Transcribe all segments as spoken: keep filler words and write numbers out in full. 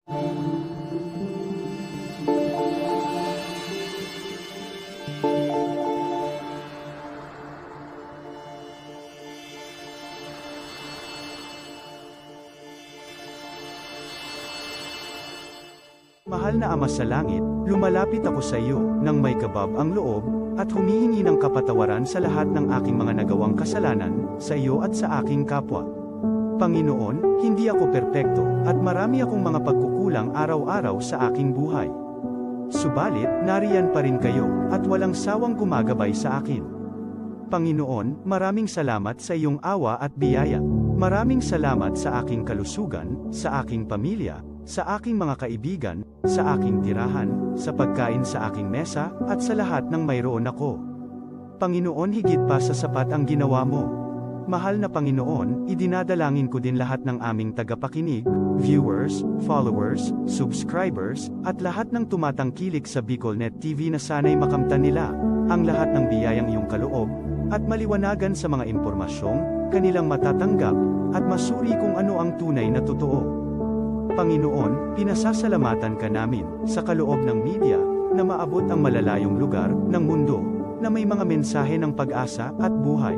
Mahal na Ama sa Langit, lumalapit ako sa iyo nang may kabab ang loob, at humihingi ng kapatawaran sa lahat ng aking mga nagawang kasalanan, sa iyo at sa aking kapwa. Panginoon, hindi ako perpekto, at marami akong mga pagkukulang araw-araw sa aking buhay. Subalit, nariyan pa rin kayo, at walang sawang gumagabay sa akin. Panginoon, maraming salamat sa iyong awa at biyaya. Maraming salamat sa aking kalusugan, sa aking pamilya, sa aking mga kaibigan, sa aking tirahan, sa pagkain sa aking mesa, at sa lahat ng mayroon ako. Panginoon, higit pa sa sapat ang ginawa mo. Mahal na Panginoon, idinadalangin ko din lahat ng aming tagapakinig, viewers, followers, subscribers, at lahat ng tumatangkilik sa BicolNet T V na sana'y makamtan nila ang lahat ng biyayang iyong kaloob at maliwanagan sa mga impormasyong kanilang matatanggap at masuri kung ano ang tunay na totoo. Panginoon, pinasasalamatan ka namin sa kaloob ng media na maabot ang malalayong lugar ng mundo na may mga mensahe ng pag-asa at buhay.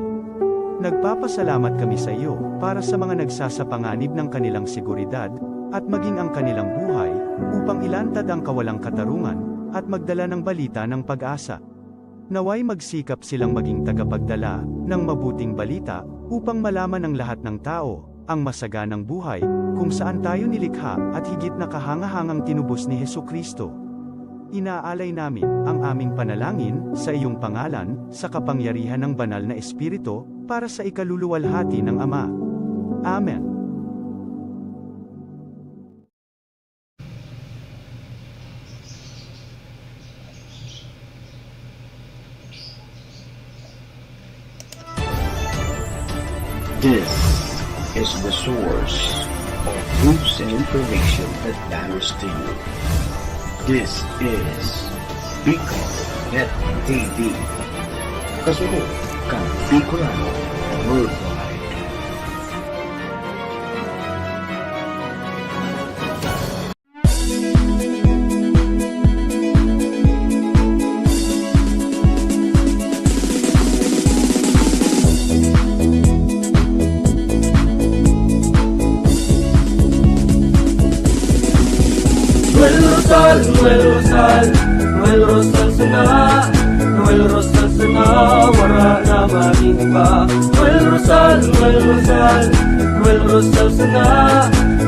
Nagpapasalamat kami sa iyo para sa mga nagsasapanganib ng kanilang seguridad at maging ang kanilang buhay upang ilantad ang kawalang katarungan at magdala ng balita ng pag-asa. Naway magsikap silang maging tagapagdala ng mabuting balita upang malaman ng lahat ng tao ang masaganang buhay kung saan tayo nilikha at higit na kahangahangang tinubos ni Jesu-Cristo. Inaalay namin ang aming panalangin sa iyong pangalan, sa kapangyarihan ng Banal na Espiritu, para sa ikaluluwalhati ng Ama. Amen. This is the source of news and information that matters to you. This is Bicol Net T V. Kasunod kan Bicolano Worldwide. Noel Rosal, Noel Rosal, Noel Rosal sana. Noel Rosal sana, wara na magin iba. Noel Rosal, Noel Rosal, Noel Rosal sana.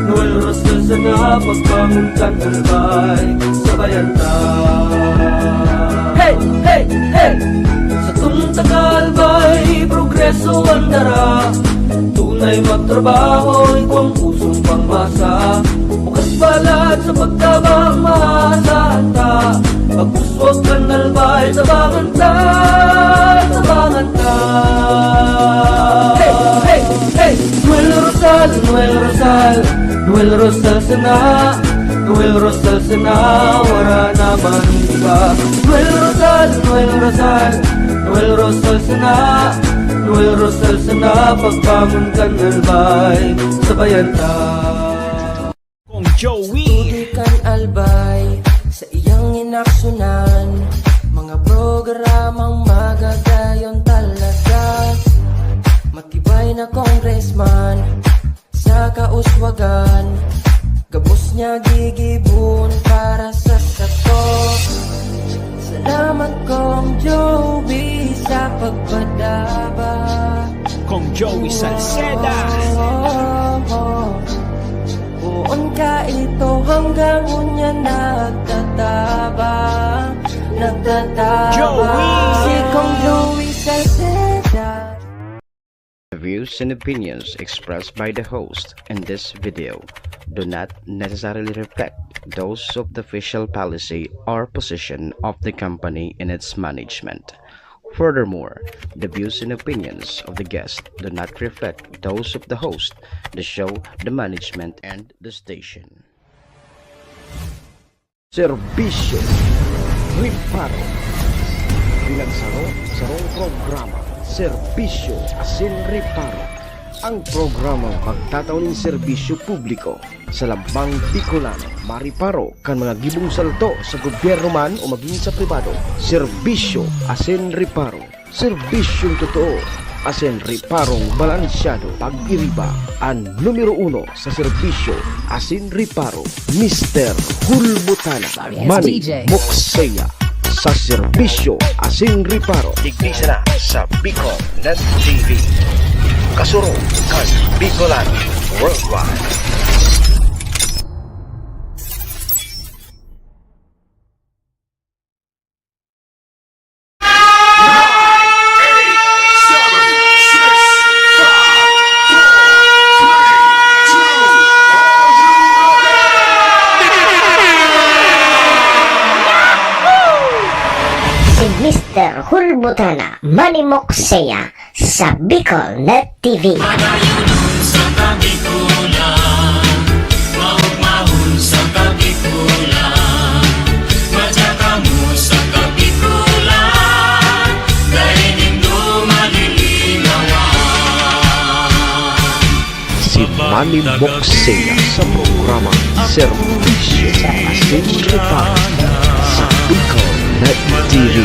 Noel Rosal sana, pagbangon kan Albay, sabayan ta. Hey! Hey! Hey! Satong taga Albay, progreso an dara. Tunay magtrabaho, igwang pusong pangmasa. Bukas balat sa pagtabang, maasahan ta. Pagpuswag kan Albay, tabangan ta, tabangan ta. Hey! Hey! Hey! Noel Rosal, Noel Rosal, Noel Rosal sana. Noel Rosal sana, wara na man iba. Noel Rosal, Noel Rosal, Noel Rosal sana. Noel Rosal sana, pagbangon kan Albay, sabayan ta. Kong Joey. Sa tubig kan Albay, sa iyang inaksunan, mga programang magagayon talaga. Matibay na congressman, sa kauswagan, gabos niya gigibon para sa sato. Salamat, Kong Joey, sa pagpadaba. Kong Joey Salceda. Poon ka ito hanggang unya nagtatabang, nagtatabang. Joey! Si Kong Joey Salceda. The views and opinions expressed by the host in this video do not necessarily reflect those of the official policy or position of the company in its management. Furthermore, the views and opinions of the guest do not reflect those of the host, the show, the management, and the station. Serbisyo Reparo. Pinagsaro-sarong programa. Serbisyo asin reparo. Ang programang magtatao nin serbisyo publiko sa lambang Bicolano, mariparo kan mga gibong salto sa gobyerno man o magin sa pribado. Serbisyo asin reparo. Serbisyong totoo asin reparong balansyado. Pag-iriba, an numero uno sa serbisyo asin reparo, Mister Hulbutana, Manny Mokseya. Sa serbisyo asin reparo. Digdi sana sa Bicol Net T V. Kasurog kan Bicolano Worldwide. Si Mister Hulbutana, Manny Mokseya, sa Bicol Net T V. Madayon sa Kabikulan, maugmahon sa Kabikulan, madya kamo sa Kabikulan, dai nindo malilinawan. Si Manny Mokseya sa programa Serbisyo asin Reparo sa Bicol Net T V.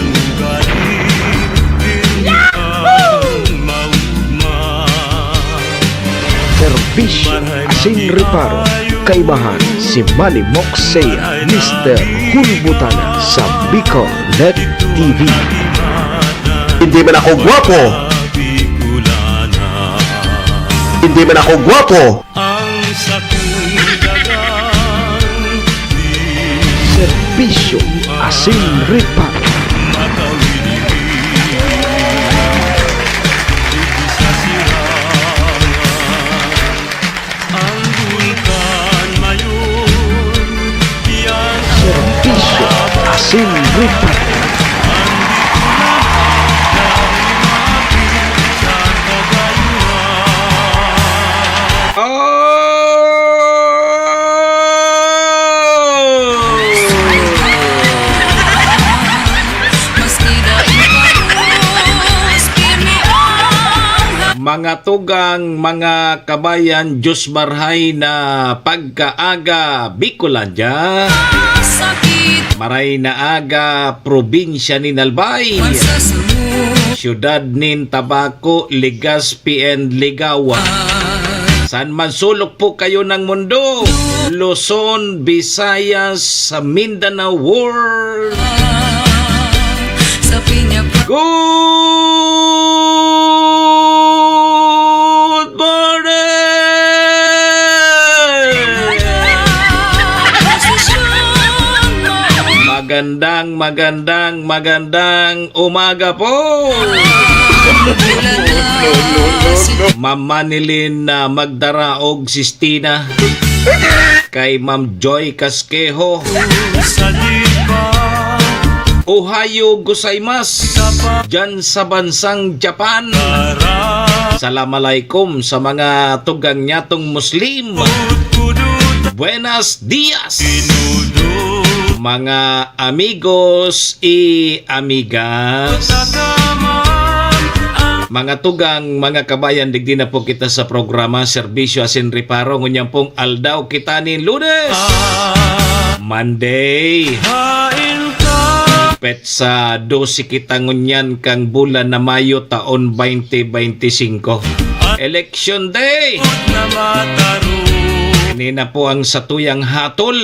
Serbisyo asin reparo, kaibahan si Manny Mokseya, Mister Hulbutana sa Bicol Net T V. Hindi man ako gwapo. Hindi man ako gwapo. Ang sakong dagang Serbisyo asin reparo. Makawili sa sirangan. Ang bulkan mayon, yan ang Serbisyo asin reparo. Mga tugang, mga kabayan, Diyos marhay na pagkaaga, Bicolandia. Maray na aga, probinsya nin Albay, syudad nin Tabaco, Legazpi and Ligawan. Saan man sulok po kayo ng mundo, Luzon, Visayas, sa Mindanao World. Good morning! Magandang, magandang, magandang umaga po! Ma'am Manilyn, ah, Magdaraog Sistina, kay Ma'am Joy Casquejo, Ohayou gozaimasu, dyan sa bansang Japan. Salam alaikum sa mga tugang nyatong Muslim. Buenas dias, mga amigos y amigas. Mga tugang, mga kabayan, digdi na po kita sa programa Serbisyo asin Reparo. Ngunyan pong aldaw kita nin Lunes, Monday. Petsa dose kita ngunyan kan bulan na Mayo, taon twenty twenty-five. Election Day! Ini na po ang satuyang hatol.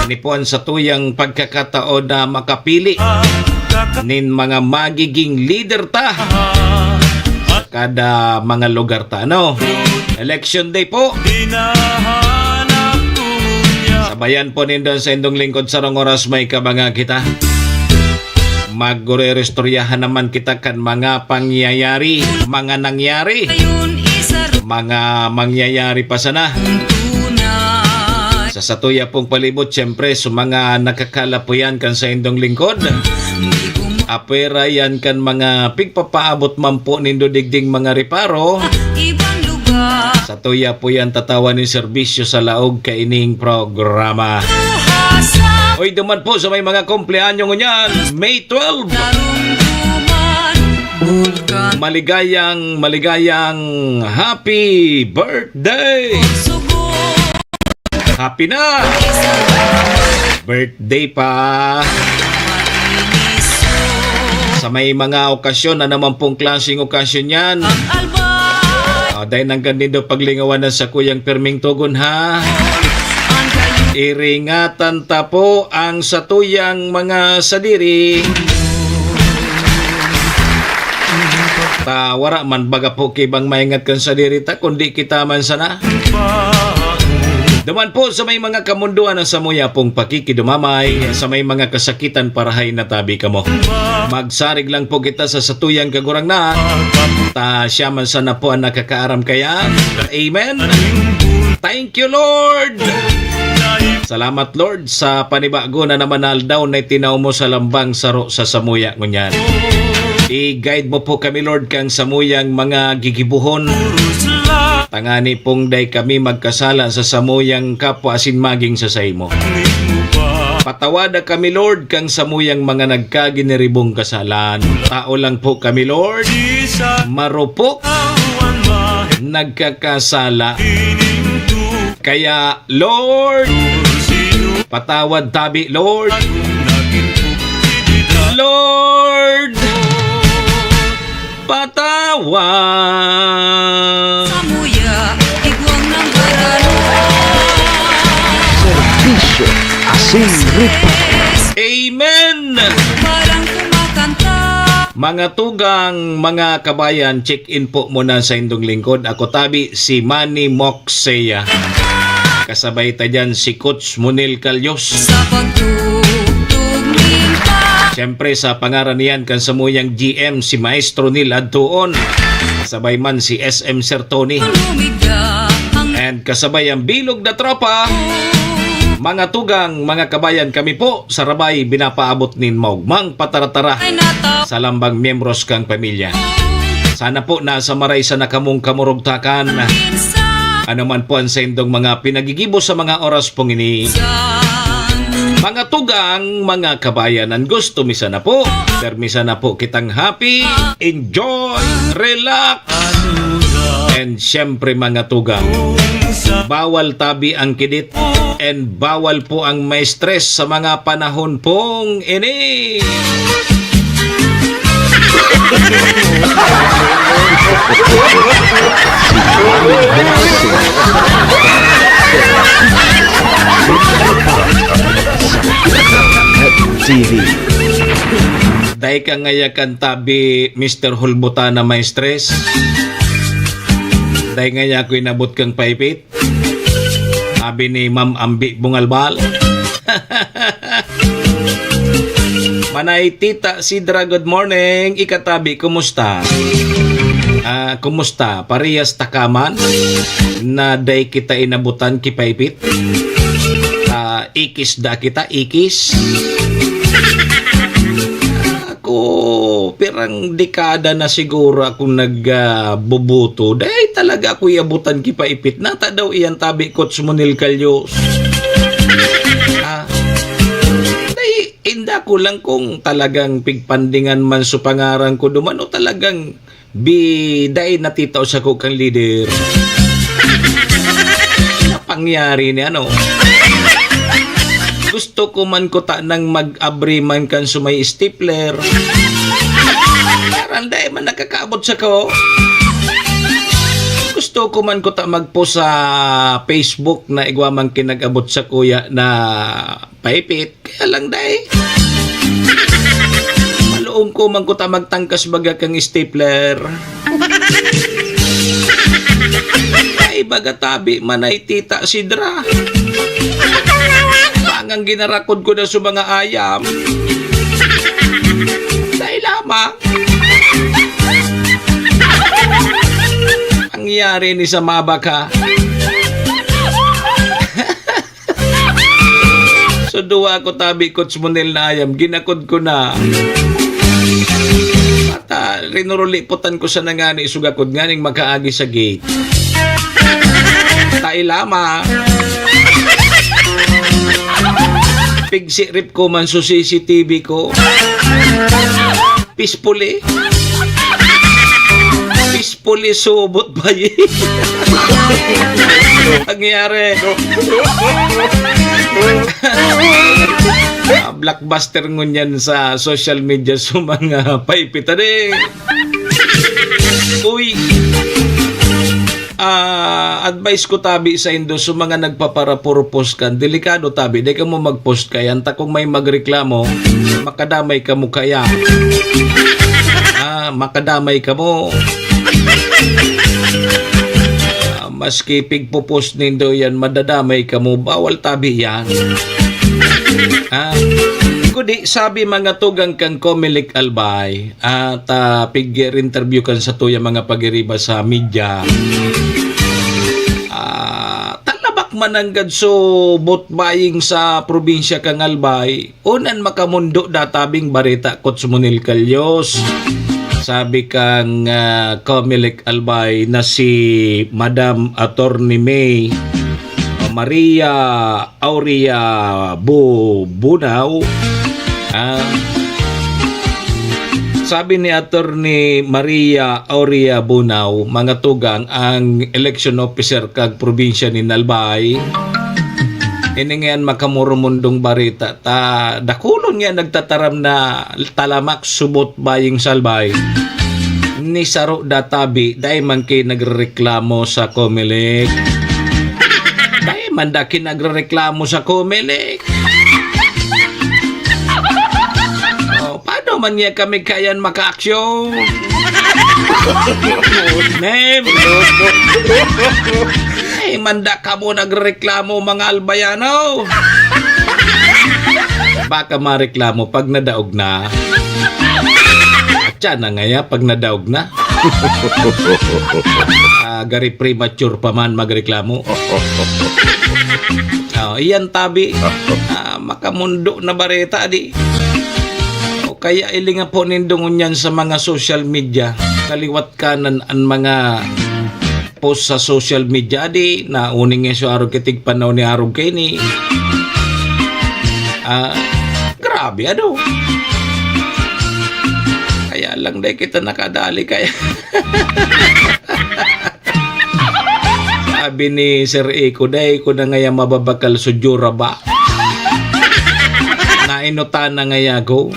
Ini po ang satuyang pagkakataon na makapili nin mga magiging lider ta sa kada mga lugar ta, ano? Election Day po. Sabayan po nindo sa indong lingkod, sarong oras may kabanga kita. Magre-restoryahan naman kita kan mga pangyayari, mga nangyari, mga mangyayari pa sana. Sa satuya pong palibot, siyempre, sa mga nakakalapuyan kan saindong lingkod. Apwera yan kan mga pigpapaabot man po nindo digding mga reparo. Satuya po yan tatawan nin serbisyo sa laog kaining programa. Oy, duman po sa may mga kumpleanyo ngunyan, May twelve. Maligayang, maligayang happy birthday! Happy na! Birthday pa! Sa may mga okasyon, ano man pong klaseng okasyon yan, ah, dai nanggad nindo paglingawan an sakuyang pirming togon, ha? Iringatan ta po ang satuyang mga sadiri. Ta wara man baga po ki ibang maingat kan sadiri ta, kundi kita man sana. Duman po sa may mga kamundoan ang samuya pong pakikidumamay, sa may mga kasakitan, parahay na tabi kamo. Magsarig lang po kita sa satuyang Kagurangnan, ta siya man sana po ang nakakaaram kaya. Amen. Thank you, Lord. Salamat, Lord, sa panibago na naman na aldaw na itinaw mo sa lambang saro sa samuya ngunyan. I-guide mo po kami, Lord, kang samuyang mga gigibohon. Tangani pong dai kami magkasala sa samuyang kapwa asin maging sa saimo. Patawada kami, Lord, kang samuyang mga nagkaginiribong kasalan. Tao lang po kami, Lord. Marupok. Nagkakasala. Kaya, Lord, patawad tabi, Lord. Lord, patawad. Samuya, igwang ng baralo. Serbisyo asin repaso. Amen! Parang kumakanta. Mga tugang, mga kabayan, check-in po muna sa indong lingkod. Ako tabi, si Manny Moxeya. Kasabay ta dyan si Coach Monel Calyos. Sa pagtugtog nin pa- Siyempre, sa pangaran niyan, kan samuyang G M, si Maestro Neil Adtuon. Kasabay man si S M Sir Tony. Lumigya ang And kasabay ang bilog na tropa. Mga tugang, mga kabayan, kami po sa Rabay, binapaabot nin maugmang pataratara Ay, nataw- sa lambang miyembros kang pamilya. Sana po nasa maray sana kamong kamurugtakan. Ano man po ang saindong mga pinagigibo sa mga oras pong ini. Mga tugang, mga kabayan, ang gusto mi sana po. Permi sana po kitang happy, enjoy, relax. And syempre, mga tugang, bawal tabi ang kidit and bawal po ang ma-stress sa mga panahon pong ini. T V. Dai ka ngaya kan tabi, Mister Hulbutana, ma-stress. Dai ngaya ako inabot kang paipit. Abi ni Ma'am Ambi Bungalbal. Manay Tita Sidra, good morning. Ika tabi, kumusta? Ah, kumusta? Parehas ta ka man na dai kita inabutan ki paipit? Ah, ikis da kita, ikis? Ako, pirang dekada na siguro akong nag, ah, boboto. Dai talaga ako iabutan ki paipit. Nata daw iyan tabi, Coach Monel Calyos? Ah, dai, inda ko lang kung talagang pigpandingan man sa pangaran ko duman o talagang bi-, dai natitao sako kan leader. Napangyari ni ano. Gusto ko man kuta nang mag-abri man kan sumay stapler. Aranday man nakakaabot sako. Gusto ko man kuta mag-post sa Facebook na igwa man kinag-abot sakuya na paipit. Kaya lang, day. Maluong ko man kuta magtangkas baga kang stapler. Ay, baga tabi man ay Tita Sidra. Pangang ginarakod ko na sa mga ayam. Dai lamang. Ang yari ni sa mabaka. So, duwa ko tabi, Coach Monel, na ayam, ginakod ko na. At, ah, rinuruli putan ko sa nangani, sugakod nganing makaagi sa gate. Tailama. Pigsirip ko man sa C C T V ko. Peacefully. Pulisubot ba yun? Nangyari. Ah, blockbuster ngunyan sa social media sa mga paipit, adi. Uy. Ah, advice ko tabi sa indo, sa mga nagpaparapurpos kan, delikado tabi, di kamo mag-post kaya, anta kung may magreklamo, makadamay kamo kaya. Ah, makadamay kamo. Ah, maski pigpo-post nindo yan, madadamay kamo, bawal tabi yan. Ah, kudi, sabi mga tugang kang Comelec Albay, at, ah, pig-interview kan sa tuya mga pagiriba sa media. Ah, talabak mananggad so vote buying sa probinsya kang Albay, unan makamundo databing bareta, Coach Monel Calios. Sabi kang, ah, Comelec Albay na si Madam Attorney May Maria Aurea Bu-, Bunao. Ah, sabi ni Attorney Maria Aurea Bunao, mga tugang, ang election officer kag probinsya nin Albay, ini ngayan makamurumundong bareta, ta dakulon nga nagtataram na talamak subot baying salbay. Ni saro databi, dai man ki nagrereklamo sa Comelec. Dai man da ki nagrereklamo sa Comelec. Oh, paano man niya kami kayan makaaksyon? Name. Ay, manda kamo nagreklamo, mga Albayano. Baka mareklamo pag nadaog na. At siya na ngaya pag nadaog na. Ah, gari premature pa man magreklamo. Oh, iyan tabi. Ah, makamundo na bareta, di. O kaya ilinga po nindo ngunyan sa mga social media. Kaliwat kanan an mga post sa social media, di na uning nga so arog ki tigpanaw ni arog kaini. Ah, grabe, ano? Kaya lang, dai kita nakadali kaya. Sabi ni Sir Eko, "Dai ko na ngaya mababakal sa Jura ba? Nainutan na ngaya ko."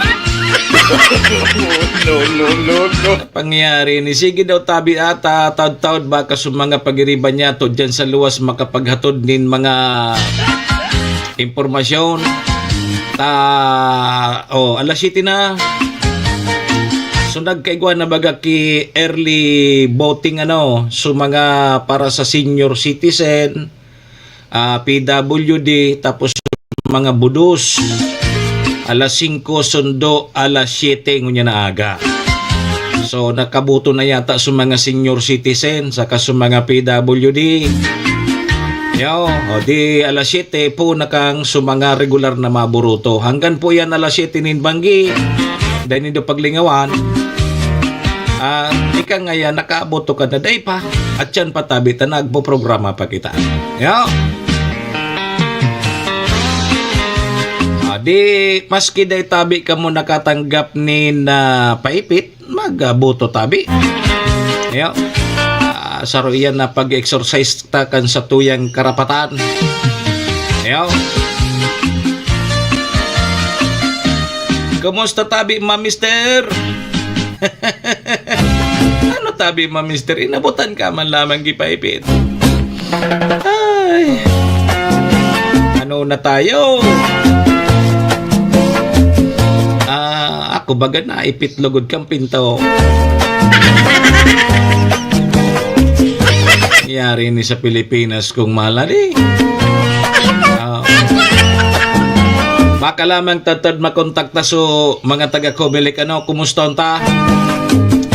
No, no, no, no. Pangyayari ni, sige daw, tabi ata, taud-taud baka sa mga pagiriba niya to dyan sa luwas makapaghatod nin mga impormasyon. Ta, oh, alas siyete na. So, nagkaigwa na baga ki early voting, ano, so mga para sa senior citizen, ah, P W D, tapos mga budos. Alas singko sundo, alas siyete ngunyan na aga. So, nakaboto na yata sa mga senior citizen, saka sa mga P W D. Yo, o di alas siyete po na kang sa mga regular na maburuto. Hanggan po yan alas siyete nin banggi. Dai nindo paglingawan. Ah, ika ngayan, nakaaboto ka na, dai pa. At yan pa tabi ta, nagpo-programa pa kita. Yo. Ah, di, maski dai tabi kamo nakatanggap nin, ah, paipit, mag, ah, boto tabi. Yo. Ah, saro iyan na pag-exercise ta kan satuyang karapatan. Yo. Kumusta tabi, ma, mister? Ano tabi, ma, mister? Inabutan ka man lamang gipaipit. Ay. Ano na tayo? Ah, ako baga naipit lugod kang pinto. Yari ni sa Pilipinas kung malali. Ah. Baka lamang tatad makontakta so mga taga Comelec, ano, kumusta ta?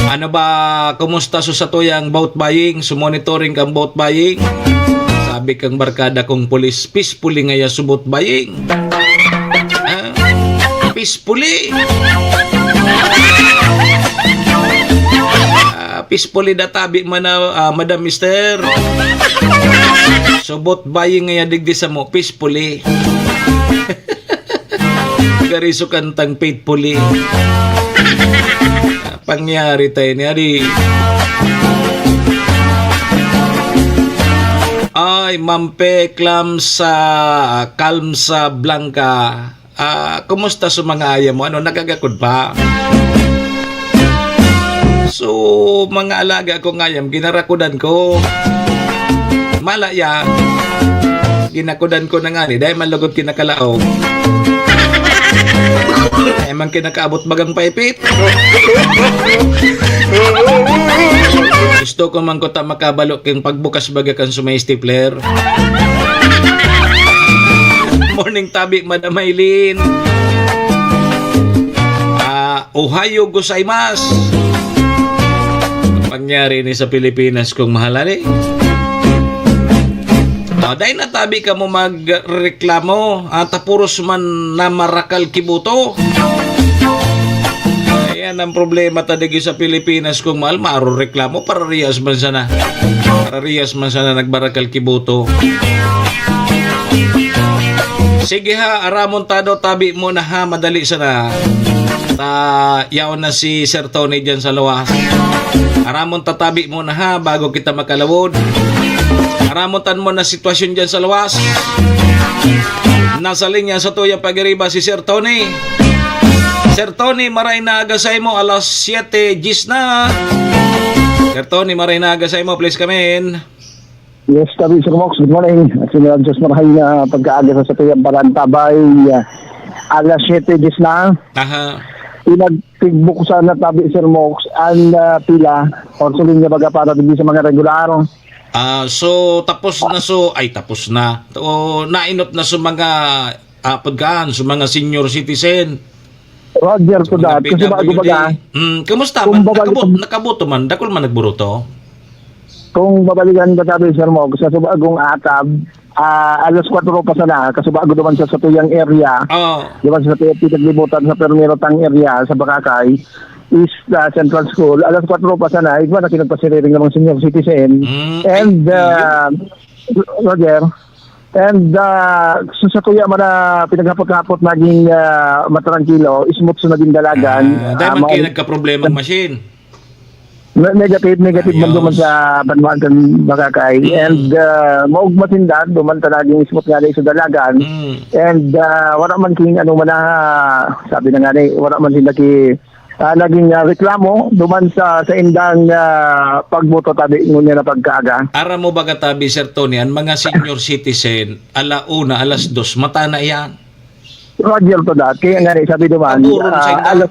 Ano ba, kumusta so satuyang vote buying? So monitoring kang vote buying? Sabi kang barkada kong pulis, peacefully ngaya so vote buying. Ah, peacefully. Ah, peacefully da tabi man na, ah, Madam Mister. So vote buying ngaya digdi samo, peacefully. Gari so kantang faithfully. Pangyari tayo ni Adi. Mampe, Clam sa, Calm sa Blanca. Ah, kumusta sa mga ayam mo? Ano, nagagakod pa? So, mga alaga ko ngayam, ginarakudan ko. Mala ya, ginakudan ko na nga ni, dahil malugod kinakalaog. Ay, man kinakaabot bagang paipit. Gusto ko man ko ta makabalo king pagbukas baga kan sumay stapler. Morning tabi, Madam Aileen. Ah, Ohayo gozaimasu. Pangyari ni sa Pilipinas kung mahalan eh. Ah, dahil natabi ka mo magreklamo, ah, tapuros man na marakal kibuto. Ayan ang problema ta digi sa Pilipinas kung mahal, maroreklamo, parariyas man sana. Parariyas man sana nagbarakal kibuto. Sige ha, aramon ta do, tabi mo na ha, madali sana. Ta, yaon na si Sir Tony dyan sa luwas. Aramon ta, tabi mo na ha, bago kita makalawod. Aramon tan mo na sitwasyon dyan sa luwas. Nasa linya sa tuyang pagiriba si Sir Tony. Sir Tony, maray na aga sa imo, alas siyete diyes na. Sir Tony, maray na aga sa imo, please come in. Yes, tabi, Sir Mox. Good morning. Sinabi Diyos marahay na pagkaaga sa satuyang parantabay. Ah, alas siyete diyes na. Aha. Pinagtigbuksan na tabi, Sir Mox, ang, ah, pila or sa linya baga para digdi sa mga regular. Ah, so, tapos na so, ay, tapos na. O, nainot na so mga, ah, pagkaan, so mga senior citizen. Roger, so, to mga that. Kasi bago P W D. Baga, mm, kumusta kung man? Babalik Nakabu-, ang nakabuto man? Dakul man nagburuto? Kung babalikan ka, tabi, Sir Mog, sa subagong atab, ah, alas kwatro pa sana, kasi bago naman sa satuyang area, Oo. di ba, sa satuyang pinaglibutan sa Permiro Tang area, sa Bakakay, is, ah, Central School, alas kwatro pa sana, igwa na kinagpasiriring ng mga senior citizen. Mm, ay, And, ah, yun. Roger, and, ah, sa, sa tuya man na pinaghapot-hapot naging, ah, matrangkilo, smooth sa naging dalagan. Ah, dahil Ah, man kayo mao- nagkaproblema ang machine. Ne-, negative, negative man Ayos. duman sa banwaan kan Bakakay. Mm. And, ah, maugma sinda, duman ta naging smooth nga na sa dalagan. Mm. And, ah, wala man king ano man na, sabi na nga ni, wala man sinda ki, ah, naging, ah, reklamo duman sa, sa indang, ah, pagboto tabi ngunya na pagkaaga. Aram mo baga tabi, Sir Tony, ang mga senior citizen, ala una, alas dos, mata na yan. Roger to that. Kaya nga ni, sabi duman, Paburon sa ah, inda. alas,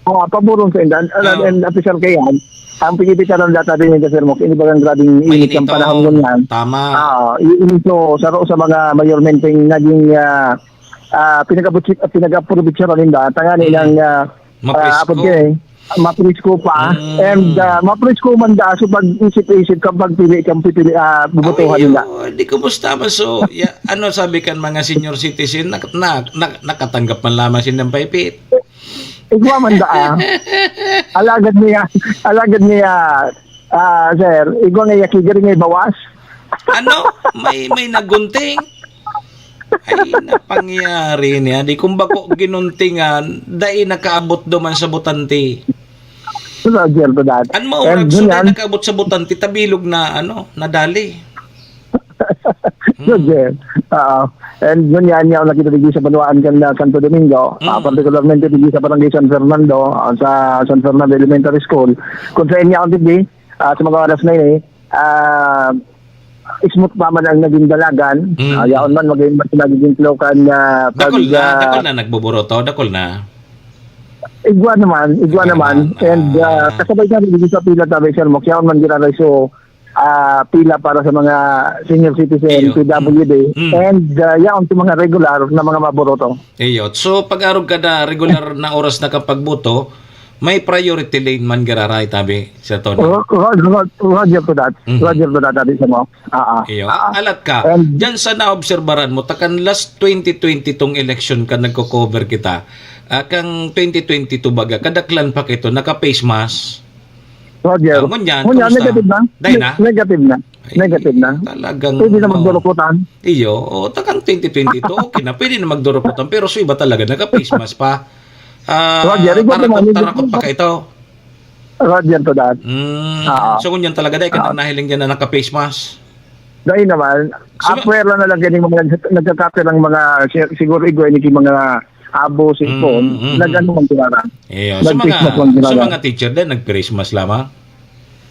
ah, paburon sa inda. Al-, Oh. and official kaya yan, ang pinipitaran data din yung Sir Mok, ini bagang grabing init ang Mainit, panahon oh. ngunyan. Tama. Ah, i-, ito, sa, sa mga mayormenteng naging, ah, ah, pinag-abot-, pinag-aprovechar ninda, tangani Mm. ng, ah, Mapresko. ah, apod kayo eh, mapresko pa. Mm. And, ah, mapresko man da, so pag-isip-isip kang pagpili, kang pipili, ah, bubutuhan Ay, nila. oh, di kumusta man? So, ya-, ano sabi kan mga senior citizen? Nak-, na-, na-, nakatanggap man lamang siya ng paipit. Igwa man da, ah. Alagad niya, alagad niya, ah, sir, igwa nga yaki, gari nga bawas. Ano? May, may nagunting? Ay, napangyari niya. Di kung bako ginuntingan, dai nakaabot duman sa butante. Roger to that. An maurag And so, yun dai yan. nakaabot sa butante, tabilog na, ano, nadali. Roger. Oo. And yun yan, yan ang nakita digdi sa banwaan kan, uh, Santo Domingo, ah, Mm. particularmente digdi sa Barangay San Fernando, ah, sa San Fernando Elementary School. Kung sa inyo ang digdi, ah, sa mga oras na ini, ah, smooth pa man ang naging dalagan. Mm. Ah, yaon man, maging mas nagiging flow kan, ah, Dakul pag, na, ah, dakul na nagboboto, dakul na. Igwa naman, igwa Igwa naman. naman. And, ah, Ah. kasabay nga, digdi sa pila tabi, Sir Mok, yaon man giraray so, ah, pila para sa mga senior citizen, Iyo. P W D, Mm. and, ah, yaon sa mga regular na mga maboboto. Iyo. So, pag-arog ka na regular na oras na kapagboto, may priority lane man giraray, tabi, Sir Tony. Ro-, ro-, ro-, Roger to that. Mhm. Roger to that, tabi sa mo. Ah, ah. Iyo. Ah, ah. Alat ka, And diyan sa naobserbaran mo, takan last twenty twenty tong election ka nagko-cover kita. Ah, kang twenty twenty-two baga, kadaklan pa kito, naka-face mask. Roger. Ah, ngunyan, Ngunyan, kumusta? negative na. Day na? Ne-, negative na. Ay, Negative na. talagang, Pwede na oo. magdurukutan. Iyo, o, takan twenty twenty-two, okay na. Pwede na magdurukutan, pero sa iba talaga, naka-face mask pa. Ah, Roger, ikaw tarakot, naman, tarakot pa kayo. Roger to that. Mm. Ah. So, ngunyan talaga, dahil ka Ah. nang nahiling dyan na naka-face mask? Dahil naman, Suma- apwera na lang ganing mga nag-, nagkakapir ang mga, si-, siguro igwa ini ki mga abo, si Mm, Ipon, mm, mm. nag-ano man giraran. Iyo, sa Nag-Christmas mga, man giraran. sa mga teacher din, nag-Christmas lamang?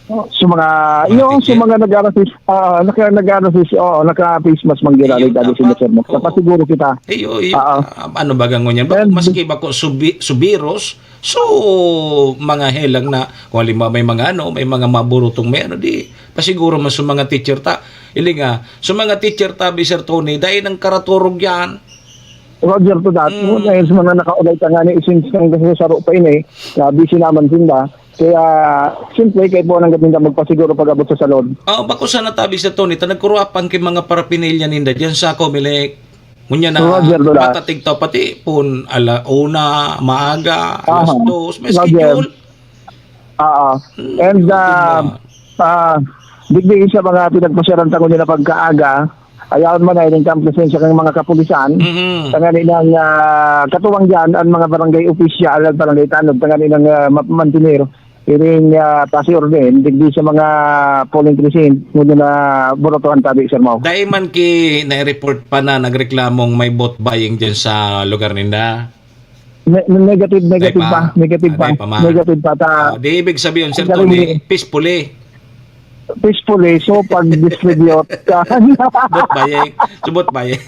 Oh, sa mga, Mga yung sa teacher? mga nag-aano si, ah, naka-, nag-aano si, oo, naka-Christmas man giraran, Iyo, dati dapat. sila, sir, mas Oo. napasiguro kita. Iyo, iyo. Oo. Ah, ano ba gangon yan? Ba-, And maski ba ko subi-, subiros, So, mga helang na, kung halimbawa may mga ano, may mga maburutong may ano, di, pasiguro man sa mga teacher ta. Ili nga, sa mga teacher ta, bi, Sir Tony, dai nang karaturog yan. Roger, to that. Mm. Dahil sa mga nakaulay ta nga ni, since nang kasi saro pa ini, na busy naman sinda. Kaya, siyempre, kaipuhan ang gabi na magpasiguro pag-abot sa salon. Oh, bako sana tabi, Sir Tony, ta nagkuruapan kay mga parapinilya ninda diyan sa Comelec. Ngunyan na Roger, Dola. matatig ta pati pon ala una, maaga, alas Aha. dos, may Roger. schedule. Oo. Hmm, And, yun ah, ba? ah, digdi sa mga pinagpasyaran ta ngunyan na pagkaaga, ayaon man ay rin kang presensya kang mga kapulisan. Mhm. Tangani ng, ah, katuwang dyan, ang mga barangay opisyal at barangay tanod, tangani ng, ah, ma-, mantinero. Iring, ah, pasi-orden, digdi sa mga polling precinct, ngunyan na burotohan tabi, Sir Mau. Dai man ki nai-report pa na nagreklamong may vote buying dyan sa lugar ninda? Ne-, ne-, negative, Dai negative pa. pa. Negative Ah, pa. dai pa, ma. Negative pa. Ta-, Ah, di ibig sabihin, Sir ang galing Tony, ni- peacefully. Peacefully. So, pag-distribute ka. Vote buying. So, vote buying.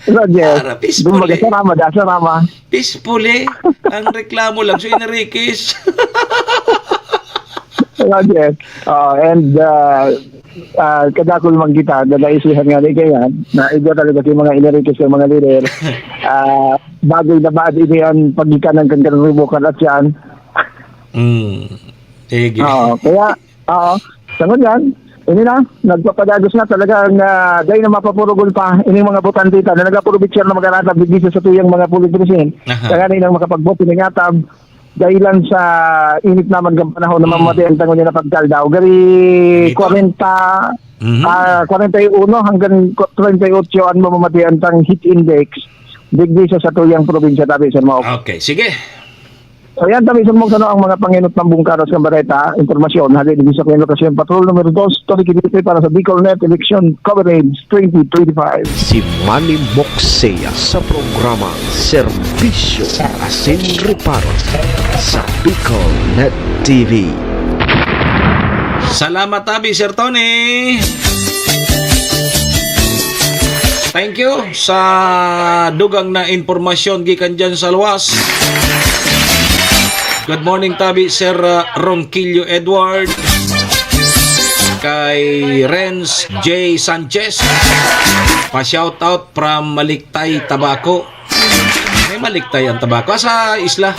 Roger. Para peacefully. Kumbaga, sarama da, sarama. Peacefully. Ang reklamo lang, so Enriquez. Roger. Ah, and, ah, ah, kadakul man kita, dadaisihan nga ni kaya, na iba talaga si mga Enriquez sa mga lider. Ah, bagay na ba, di niya ang pagkikanan kan Karubo, kan Atyan? Mm. Sige. Oo, kaya, oo, sa ngunyan, ini na, nagpapadagos na talaga ang, ah, dahil na mapapurugol pa, ini mga botante ta, na nag-apurubitsar na mag-aratag digdi sa tuyang mga polling precinct. Aha. Kaya na ilang makapagbote ng atab, dahilan sa init naman ng panahon na Mm. mamati ang tangon niya na pagkaldaw. Gari Dito? kwarenta, Mhm. ah, kwarenta y uno hanggang treinta y ocho ang mamamati ang tang heat index digdi sa satuyang probinsya, tabi, Sir Maok. Okay, sige. So, yan, tabi, Sir Maok, ano ang mga panginot ng bungkaros ng bareta, impormasyon, hali digdi sa Kwento Kasyon Patrol numero dos, Tony Quirite para sa Bicol Net Election Coverage twenty twenty-five. Si Manny Moksea sa programa Serbisyo asin Reparo sa Bicol Net T V. Salamat, tabi, Sir Tony. Thank you sa dugang na impormasyon gikan dyan sa luwas. Good morning, tabi, Sir, uh, Ronquillo Edward. Kay Renz J Sanchez. Pa-shoutout from Maliktay, Tabaco. May Maliktay ang Tabaco. Ah, sa isla.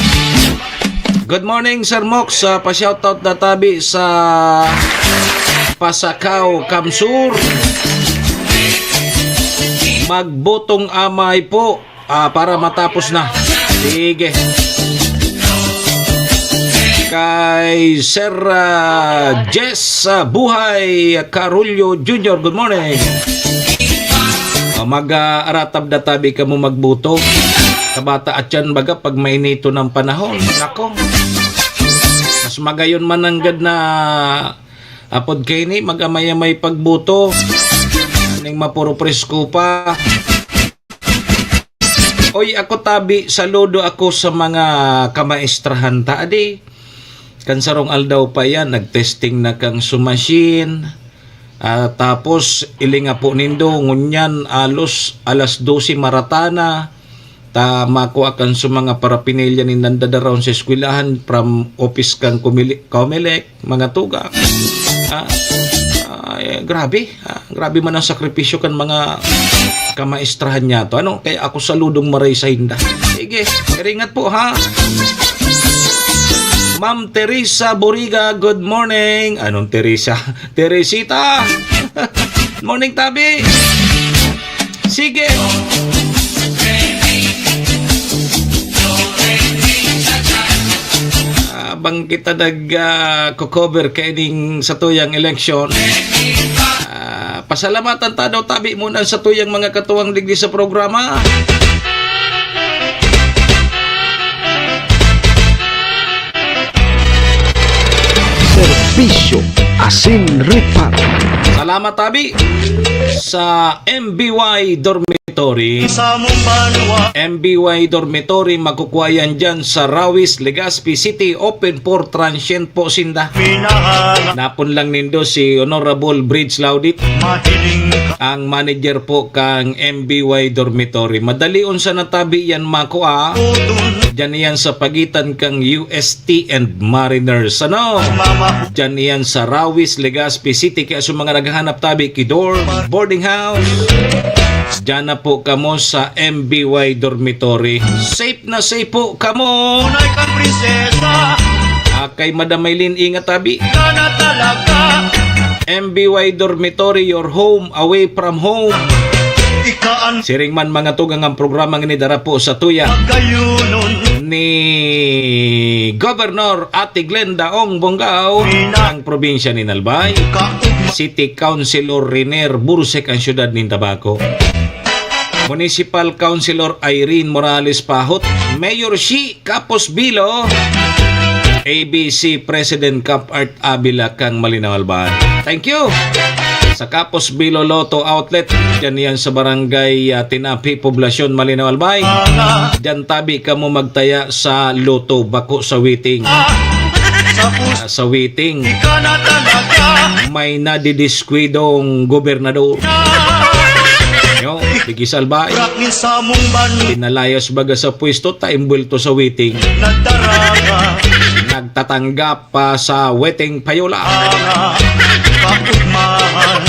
Good morning, Sir Mox. Ah, pa-shoutout na tabi sa Pasacao, Kamsur. Magbutong amay po, ah, para matapos na. Sige. Kay Sir, ah, Jess, ah, Buhay Carullo Junior, good morning. Ah, mag, ah, aratab na tabi kamo magbuto. Kabata at yan, baga, pag mainito ng panahon. Nako. Mas magayon man nanggad na apod kaini, mag-amay-amay pagbuto. Ning mapuro presko pa. Oy, ako tabi, saludo ako sa mga kamaestrahan ta, adi. Kan sarong aldaw pa yan, nag-testing na kang sumasin. Ah, tapos, ilinga po nindo, ngunyan, alos, alas dose maratana. Ta, makua kan sa mga parapinilya ni nandadaraon sa eskwelahan, from office kang Kumili-, Comelec, mga tugang. Ah, ah, eh, grabe. Ah, grabe man ang sakripisyo kan mga kamaestrahan niya to. Ano? Kaya ako saludong maray sa inda. Sige, ringat po, ha? Ma'am Teresa Boriga, good morning. Anong Teresa? Teresita! Morning, tabi! Sige! Habang kita nag, ah, ko-cover kaining satuyang eleksyon, ah, pasalamatan ta daw tabi muna satuyang mga katuwang digdi sa programa. Sir, Bisyo, asin ripat. Salamat, tabi, sa M B Y Dormitory. Sa mong banwa. M B Y Dormitory, makukuha yan dyan sa Rawis, Legazpi City. Open for transient po sinda. Pinahanga. Napon lang nindo si Honorable Bridge Laudit, Mahiling ka. Ang manager po kang M B Y Dormitory. Madali unsa na, tabi, yan makua. Udon. Diyan yan sa pagitan kang U S T and Mariners. Ano? Mama. Diyan yan sa Rawis, Legazpi City. Kaya sa mga naghahanap, tabi, ki dorm, boarding house, diyan na po kamo sa M B Y Dormitory. Safe na safe po kamo. Tunay kang prinsesa. Ah, kay Madam Maylin, ingat, tabi. Ika na talaga. M B Y Dormitory, your home away from home. Ika ang Siring man, mga tugang, ang programa ngini dara po sa tuya pagkayunon. Ni Governor Ate Glenda Ong Bongao, Pina- ang probinsya ni Albay. Kaugma- City Councilor Riner Bursek, ang siyudad nin Tabaco. Municipal Councilor Irene Morales Pahot, Mayor Shi Capos Bilo, A B C President Cap Art Avila kang Malinao Albay. Thank you! Sa Capos Bilo Lotto Outlet, diyan yan sa barangay, ah, Tinapi, Poblacion, Malinao Albay. Diyan tabi kamo magtaya sa Lotto, bako sa waiting. Sa pus- Ah, sa waiting. Ika na talaga. May nadidiskwidong gobernador. Yo, Digis Albay. Rakin sa mong ban. Pinalayas baga sa pwesto, ta imbuwelto sa waiting. Nagdaraga. Nagtatanggap pa sa waiting payola. Mga kaugmahan.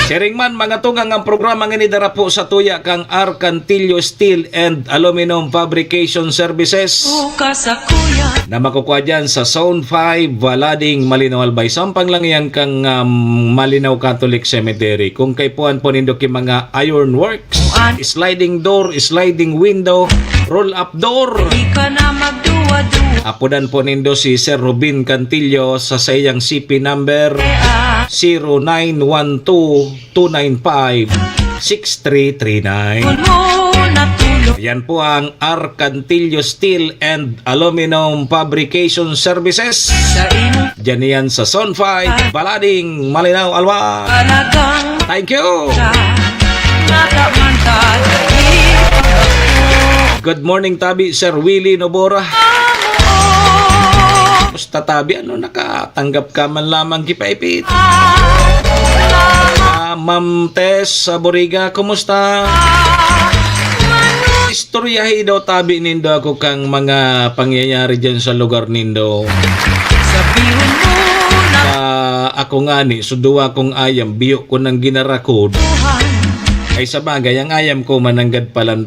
Siring man, mga tugang, ang programa ngini dara po sa tuya kang Arcantillo Steel and Aluminum Fabrication Services. Bukas ako yan. Na makukuha dyan sa Zone five, Balading, Malinao, Albay. Sampang lang yan kang, um, Malinao Catholic Cemetery. Kung kaipuhan po nindo ki mga iron works, sliding door, sliding window, roll-up door. Di ka na magduwa-duwa. Apodan po nindo si Sir Rubin Cantillo sa saiyang C P number zero nine one two two nine five six three three nine. Kun mo natulog. Yan po ang Arcantillo Steel and Aluminum Fabrication Services. Sa imo. Diyan yan sa Zone five, Balading, Malinao, Albay. Talagang Thank you. Ka, mata man ka, dali. Good morning, tabi, Sir Willie Nobora. Amo. Kumusta, tabi? Ano, nakatanggap ka man lamang ki paipit? Ah, Ma'am Tess sa Boriga, kumusta? Istoryahi daw, tabi, nindo ako kang mga pangyayari dyan sa lugar nindo. Sabihon mo na. Ah, ako ngani, so duwa kong ayam, biyo ko nang ginarakod. Ay, sabagay, ang ayam ko mananggad palan,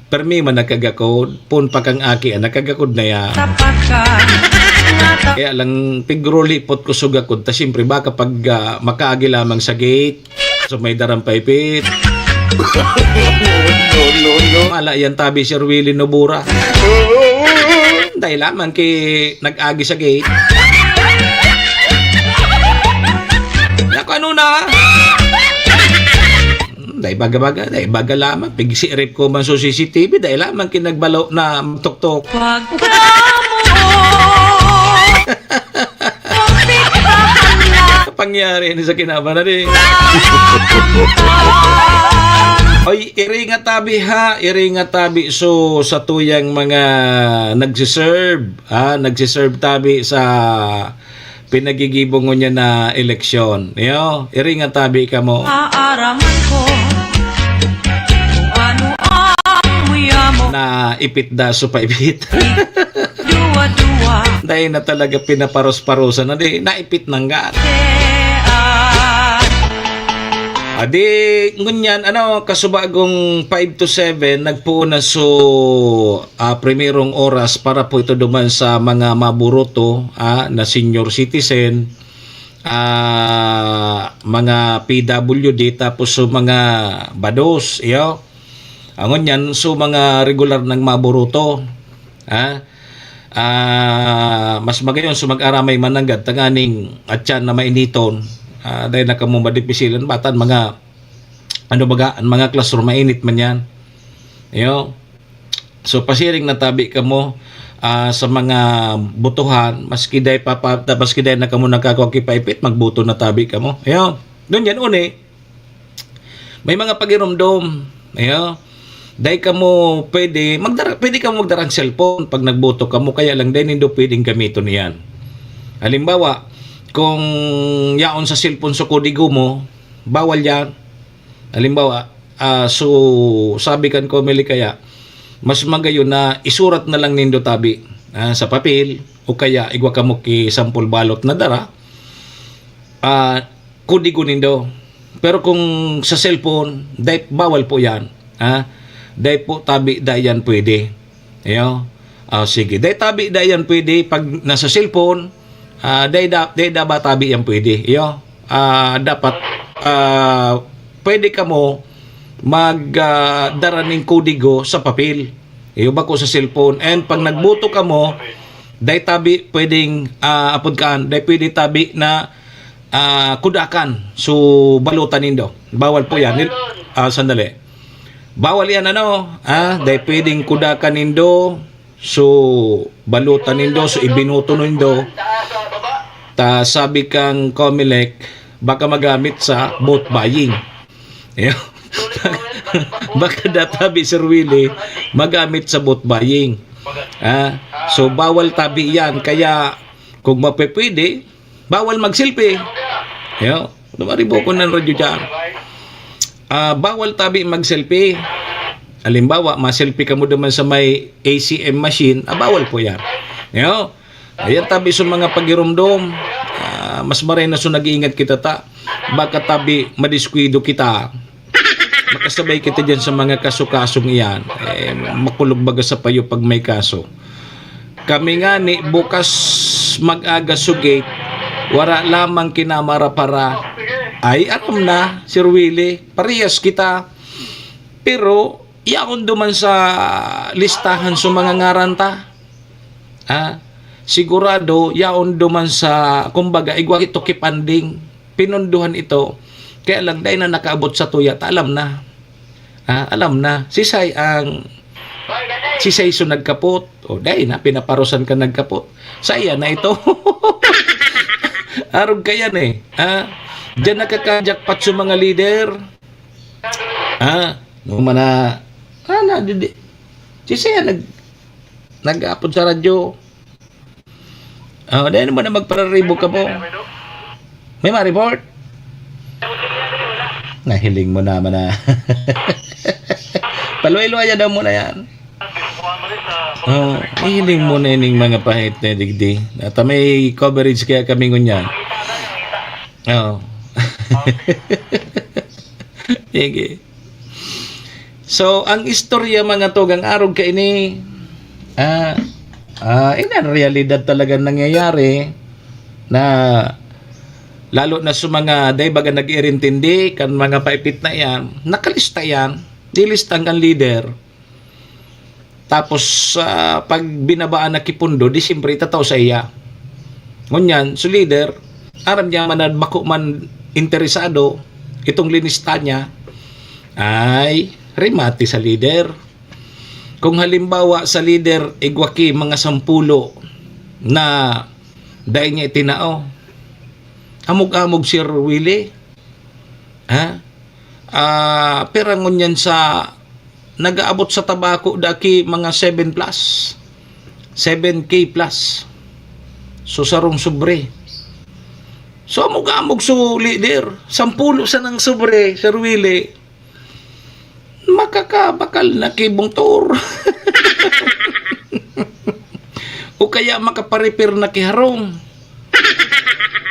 permi man nagkagakod, pun pa kang aki, ah, nagkagakod na ya. Tapat ka. Nga ta- Kaya lang, pigrulipot ko sa gakod, ta siyempre, baka pag, ah, makaagi lamang sa gate, so may darang paipit. No, no, no. Mala yan, tabi, Sir Willie Nobura. Dahil lamang ki nag-agi sa gate. Naku, ano na? Hmm, dai baga-baga, dai baga lamang. Pigsirip ko man sa C C T V, dai lamang ki nagbalo na matuktok. Pagkamuot. Kapangyari ni sa kinaban na di. Oy, iri nga tabi ha, iri nga tabi. So, sa tuyang mga nagsiserve, ha, nagsiserve tabi sa pinagigibo ngunyan na eleksyon. Yo, iri nga tabi kamo. Aaraman ko kung ano ang muya mo. Na ipit da so paibit. Duwa-duwa. Dahil na talaga pinaparos-parosan na di, naipit nangga. Kaya Adi, ngunyan, ano, kasubagong five to seven, nagpuon na so, ah, primerong oras para po ito duman sa mga maburuto, ah, na senior citizen, ah, mga P W D, tapos so mga bados, iyo. Ah, ngunyan, so mga regular nang maburuto, ah, ah, mas magayon so mag-aramay mananggad, tanganing atyan na mainiton, ah, dahil na kamo madipisilan, batan mga ano baga, ang mga classroom, mainit man yan. Yo. So, pasiring na tabi kamo, ah, sa mga botohan, maski dai pa, pa, maski dai na kamo nagkakakipaipit, magboto na tabi kamo. Ayo, dun yan, uni. May mga pagirumdom. Ayo. Dai kamo pwede, magdara, pwede kamo magdarang cellphone pag nagboto kamo, kaya lang dai nindo pwedeng gamiton iyan. Halimbawa, kung yaon sa cellphone sa kodigo mo, bawal yan. Halimbawa, ah, so, sabi kan Comelec kaya, mas magayon na isurat na lang nindo tabi, ah, sa papel, o kaya igwa kamo ki sample ballot na dara, ah, kodigo nindo. Pero kung sa cellphone, dai, bawal po yan. Ha? Dai po tabi, dai yan pwede. Ayo. Ah, sige. Dai tabi, dai yan pwede. Pag nasa cellphone, ah, dai, da, dai da ba tabi yan pwede. Ayo. Ah, dapat, ah, pwede kamo mag, ah, dara ning kodigo sa papel. Iyo, bako sa cellphone. And pag nagboto kamo, dai tabi pwedeng, ah, apod kaan, dai pwede tabi na, ah, kudakan. So, balutan nindo. Bawal po yan. Nil-, ah, sandali. Bawal yan, ano? Ah, dai pwedeng kudakan nindo. So, balutan nindo. So, ibinoto nindo. Ta sabi kang Comelec, baka magamit sa vote buying. Iyo. Baka databi, Sir Willie, magamit sa vote buying. Ah, so, bawal tabi yan. Kaya, kung mapipwede, bawal mag-selfie. Iyo. Lumaribo ko ng radyo dyan. Ah, bawal tabi mag-selfie. Halimbawa, ma-selfie kamo naman sa may A C M machine, ah, bawal po yan. Iyo. Ayan tabi sa mga pagirumdom. Ah, mas maray na so nag-iingat kita ta. Baka tabi, madiskuido kita. Makasabay kita dyan sa mga kaso-kasong iyan. Eh, makulog baga sa payo pag may kaso. Kami nga ni bukas mag-aga sugit, wara lamang kinamara-para. Ay, aram na, Sir Willie, parehas kita. Pero, yaon duman sa listahan sa mga ngaran ta. Ah, sigurado, yaon duman sa, kumbaga, igwa ito kipanding. Pinunduhan ito. Kaya lang, dai na nakaabot sa tuya, ta alam na. Ah, alam na. Sisay ang, sisay so nagkapot. O, dai na, pinaparusan ka nagkapot. Saya na ito. Arog ka yan eh. Ah, diyan nakaka-jackpot sa mga leader. Ah, no man na, ah, na, di, di. Sisay ang nag, nag-apod sa radyo. Oh, dahil mo na magpararibog ka po. May ma-report? Nahiling mo naman na. Paluway-luwaya daw mo na yan. Oh, hiling mo na ining mga pahit na digdi. At may coverage kaya kami ngunyan. Oh. Sige. So, ang istorya, mga tugang, arog kaini, ah, ah, ini ang realidad talaga nangyayari na lalo na sa mga, dai baga nag-iirintindi kan mga paipit na iyan, nakalista iyan, nilista kan leader. Tapos, ah, pag binabaan na ki pundo, di siyempre itatao sa iya. Ngunyan, so leader, aram niya man na bako man interesado itong linista niya, ay remate sa leader. Kung halimbawa sa leader, igwa ki mga sampulo na dai niya itinao, amog-amog, Sir Willie. Ha? Ah, pera ngunyan sa nag-aabot sa tabako, daki mga seven plus. Seven K plus. So, sarong sobre. So, amog-amog so leader. Sampulo sanang sobre, Sir Willie. Makakabakal na ki motor. O kaya makaparepair na ki harong.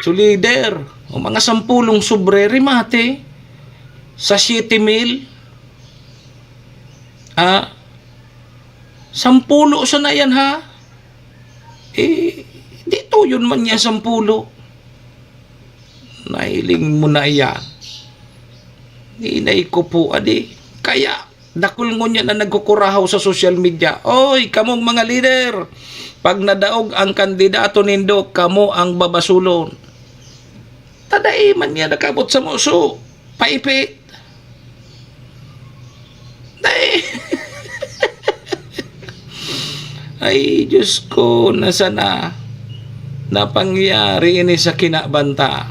So, leader, o mga sampulong sobre, remate sa siyete mil. Ah, sampulo sana yan, ha? Eh, di tuyon man niya sampulo. Nahiling mo na yan. Hinay ko po, adi. Kaya, dakul ngunyan na nagkukurahaw sa social media. Oy, kamong mga leader, pag nadaog ang kandidato nindo, kamo ang babasulon. Ta dai man niya nakabot sa muso. Paipit. Dai. Ay, Diyos ko, na sana napangyari ini sa kinabanta.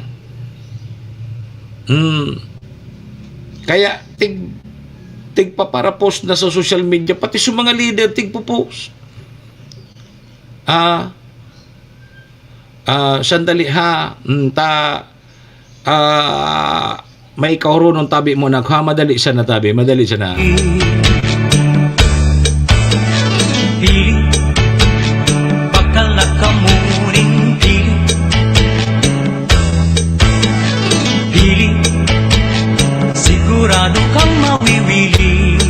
Hmm. Kaya tig-, tigpaparapost na sa social media, pati sa mga leader, tigpo-post. Ah, ah, sandali ha. Hmm, ta-, ah, may kaoronon tabi mo, anak, ha? Madali sana tabi, madali sana. Pili, bakal na kamo nin pili. Pili, sigurado kang mawiwili.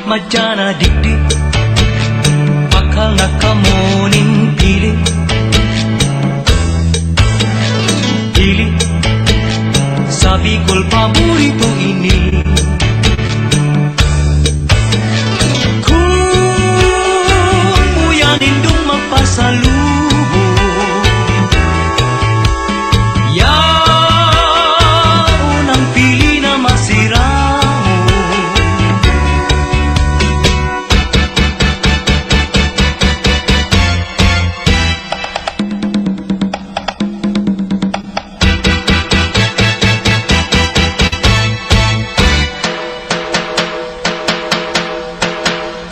Madya na digdi, bakal na kamo nin pili. Pili, sa Bicol paborito ini. Kun buya nindong mapasalubong, yaon ang pili na masiramon.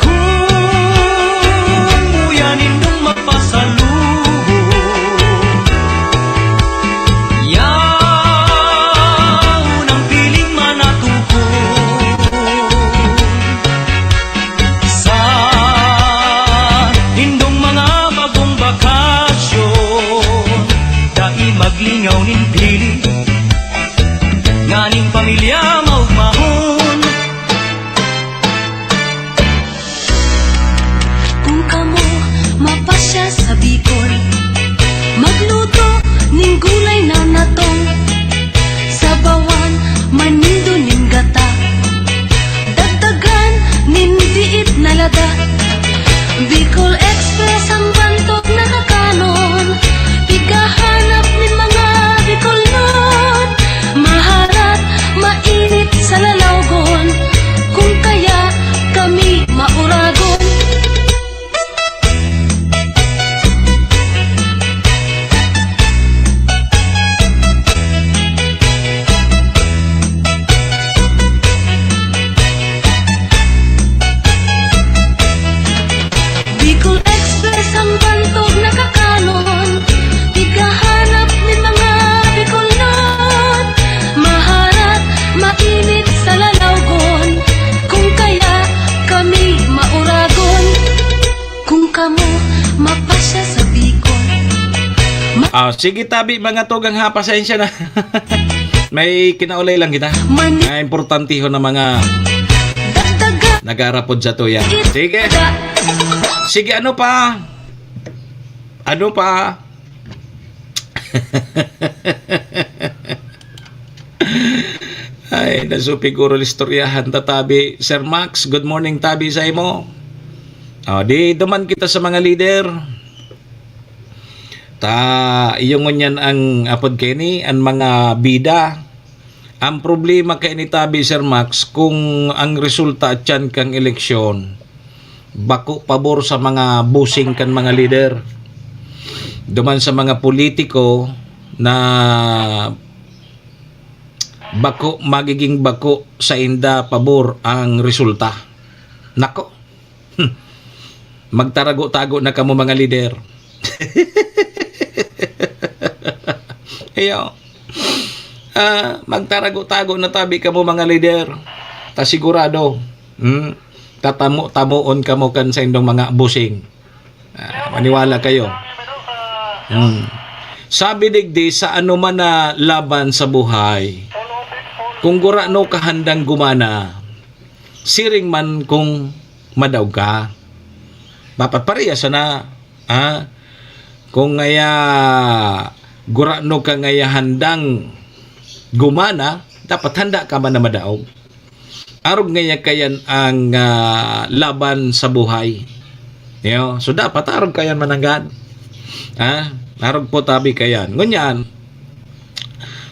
Kun buya nindong mapasalubong, yaon ang piling manatugon. Sa nindong mga bagong bakasyon, dai maglingaw nin pili, nganing pamilya maugmahon. Kung kamo mapasya sa Bicol, magluto nin gulay na natong, sabawan man nindo nin gata, dagdagan nin diit na lata. Bicol Express ang bantog na kakanon, pighahanap nin mga Bicolnon. Maharat, mainit sa lalawgon, kung kaya kami mauragon. Bicol Express ang bantog na kakanon, pighahanap nin mga Bicolnon. Maharat, mainit sa lalawgon, kung kaya kami mauragon. Kung kamo mapasya sa Bicol, ma- Ah, sige tabi, mga tugang ha, pasensya na. May kinaulay lang kita. Mani- Ah, importantiho na mga dagdagan. Nagarapod sa tuya. Sige. Sige, ano pa? Ano pa? Ay, nasupig guro istoryahan ta, tabi. Sir Max, good morning, tabi, sa imo. Ah, di duman kita sa mga leader. Ta, iyo ngunyan ang apod kini, ang mga bida. Ang problema kay ni tabi, Sir Max, kung ang resulta atyan kang eleksyon, bako pabor sa mga busing kan mga lider. Duman sa mga politiko na bako, magiging bako sainda pabor ang resulta. Nako, hmm, magtarago-tago na kamo, mga lider. Iyo. Ah, magtarago-tago na tabi kamo, mga lider. Ta sigurado, hmm, tatamo-tamoon kamo kan saindong mga busing. Ah, maniwala kayo. Hmm. Sabi digdi, sa anuman na laban sa buhay, kung gurano ka handang gumana, siring man kung madaog ka. Dapat pareha sana, ha? Kung ngaya gurano ka ngaya handang gumana, dapat handa ka man na madaog. Arog ngaya kayan ang, ah, laban sa buhay. Yo, so dapat arog kayan mananggad. Ha? Arog po tabi kayan. Ngunyan,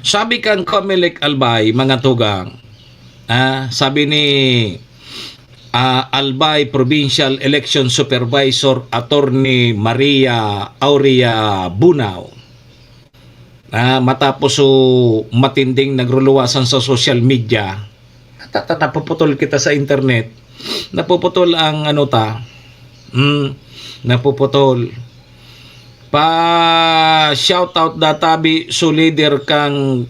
sabi kang Comelec Albay, mga tugang, ah, sabi ni, ah, Albay Provincial Election Supervisor Attorney Maria Aurea Bunao, ah, matapos so matinding nagruluwasan sa social media, tata, napuputol kita sa internet. Napuputol ang ano ta. Mm, napuputol. Pa shout out da tabi so leader kang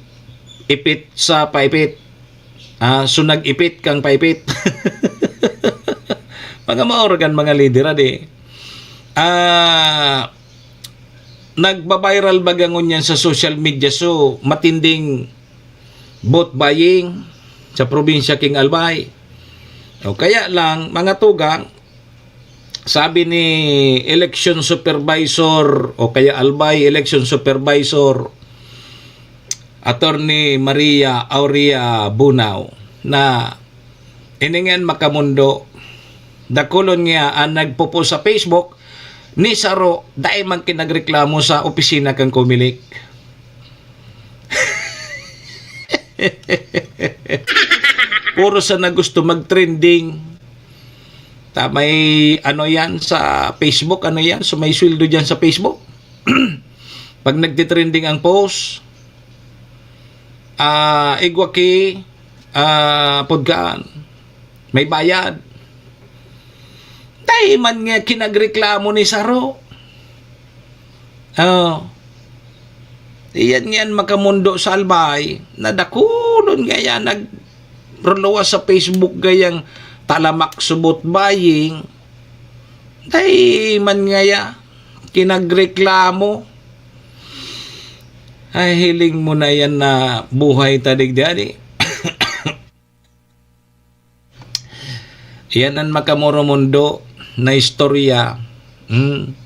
ipit sa paipit. Ah, so nag-ipit kang paipit. Mga maorgan, mga leader, adi. Ah, nagba-viral baga ngunyan sa social media, so matinding vote buying sa probinsya king Albay. O kaya lang, mga tugang, sabi ni election supervisor o kaya Albay election supervisor, Attorney Maria Aurea Bunao, na iningan makamundo, dakulon niya ang nagpopost sa Facebook, ni saro, dai man kinagreklamo sa opisina kan Comelec. Puro sana gusto mag-trending. Ta, may ano yan sa Facebook, ano yan? So, may sweldo dyan sa Facebook. Pag nagtitrending ang post, ah, igwa ki, ah, pudkaan, may bayad. Dai man nga kinagreklamo ni saro. Oh. Iyan ngiyan makamundo sa Albay, nadakulon ngaya nagruluwas sa Facebook gayang talamak subot buying. Dai man ngaya kinagreklamo. Ay, hiling mo na yan na buhay ta digdi, adi. Iyan an makamundo-mundo na istorya. Hmm.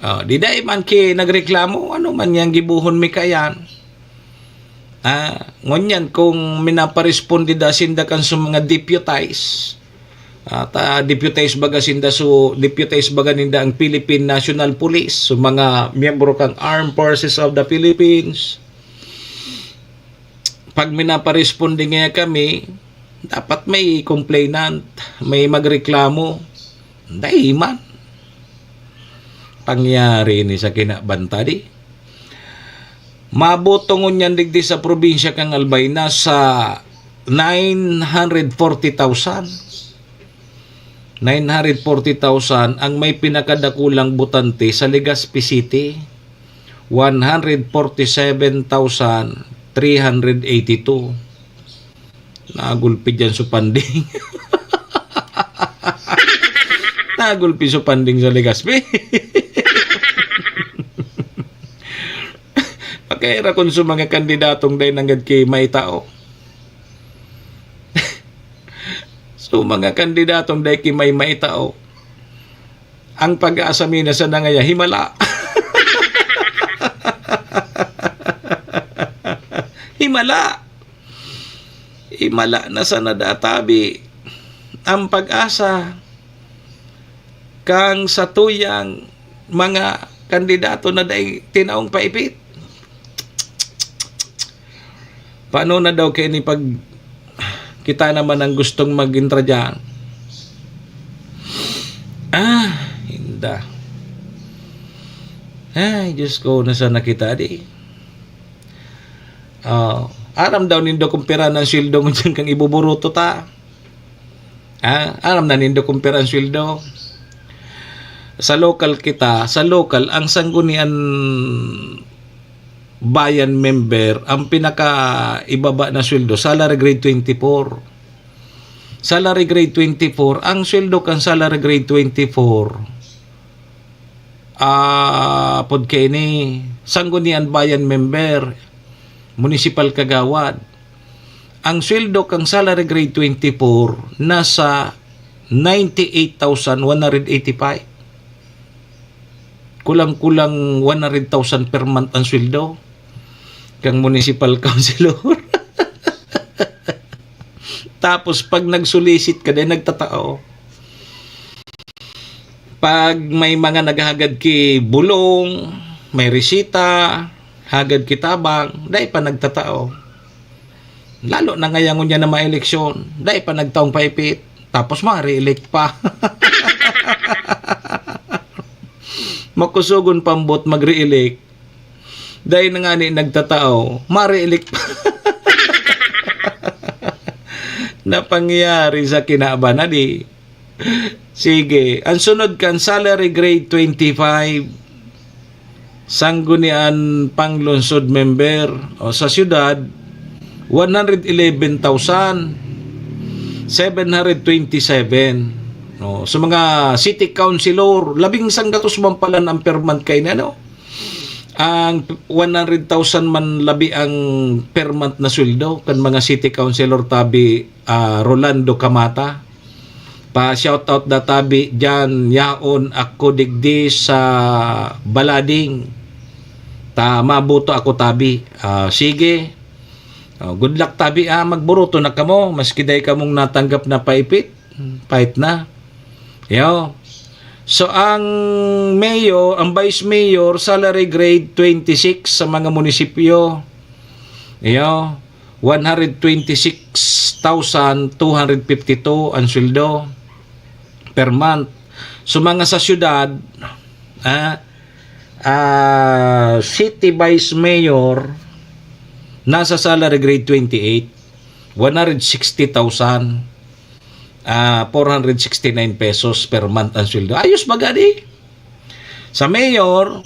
Oh, di dai man ki nagreklamo, ano man yang gibohon mi kayan. Ah, ngunyan kung minaparesponde da sinda kan sa mga deputize, at, ah, deputize baga sinda, so deputize baga ninda ang Philippine National Police, so mga miyembro kang Armed Forces of the Philippines. Pag minaparesponde ngaya kami, dapat may complainant, may magreklamo. Dai man. Pangyari ini sa kinabantadi. Maabot to ngunyan digdi sa probinsya kan Albay, nasa nine hundred forty thousand. Nine hundred forty thousand ang may pinakadakulang botante sa Legazpi City, one hundred forty-seven thousand three hundred eighty-two. Nagulpi dyan sa panding. Nagulpi sa panding sa Legazpi. Pakaira kun sa mga kandidatong dai nanggad ki maitao. So, mga kandidatong dai ki may maitao, ang pag-asa mi na sa nangaya, himala. Himala. Himala na sana databi ang pag-asa kang satuyang mga kandidato na dai tinaong paipit. Paano na daw kaya ni pag kita naman ang gustong mag-intra dyan? Ah, hinda. Ay, Diyos ko, nasa na kita di? Oh, aram daw nindo kung pira ng sweldo mo dyan kang ibuburuto ta. Ah, aram na nindo kung pira ang sweldo. Sa local kita, sa local, ang Sanggunian Bayan member, ang pinaka ibaba na sweldo, salary grade twenty-four. Salary grade twenty-four, ang sweldo kan salary grade twenty-four, ah, pod kaini, Sanggunian Bayan member, municipal kagawad. Ang sweldo kang salary grade twenty-four nasa ninety-eight thousand one hundred eighty-five. Kulang-kulang one hundred thousand per month ang sweldo kang municipal councilor. Tapos pag nag-solicit ka, dai nagtatao. Pag may mga naghahagad ki bulong, may resita, hagad ki tabang, dai pa nagtatao. Lalo na ngaya ngunyan na maeleksyon, dai pa nagtaong paipit, tapos ma-re-elect pa. Makusogon pambot mag-re-elect. Dai na ngani nagtatao, ma-re-elect pa. Napangyari sa kinaban, adi. Sige, ang sunod kan salary grade twenty-five, Sanggunian Panglungsod member, o sa siyudad, one hundred eleven thousand seven hundred twenty-seven. No, sa mga city councilor, labing sanggatos man pala ang per month kay ano? Ang one hundred thousand man labi ang per month na sweldo kan mga city councilor tabi, ah, Rolando Camata. Pa-shoutout da tabi diyan, yaon ako digdi sa Balading. Ta maboto ako tabi. Ah, sige. Oh, good luck tabi, ah, magboto na kamo, maski dai kamong natanggap na paipit. Pait na. Yo. So, ang mayor, ang vice mayor, salary grade twenty-six sa mga munisipyo. Yo. One hundred twenty-six thousand two hundred fifty-two ang sweldo per month. So, mga sa syudad, ah, ah, city vice mayor, nasa salary grade twenty-eight, one hundred sixty thousand, ah, four hundred sixty-nine pesos per month ang sweldo. Ayos ba gani? Sa mayor,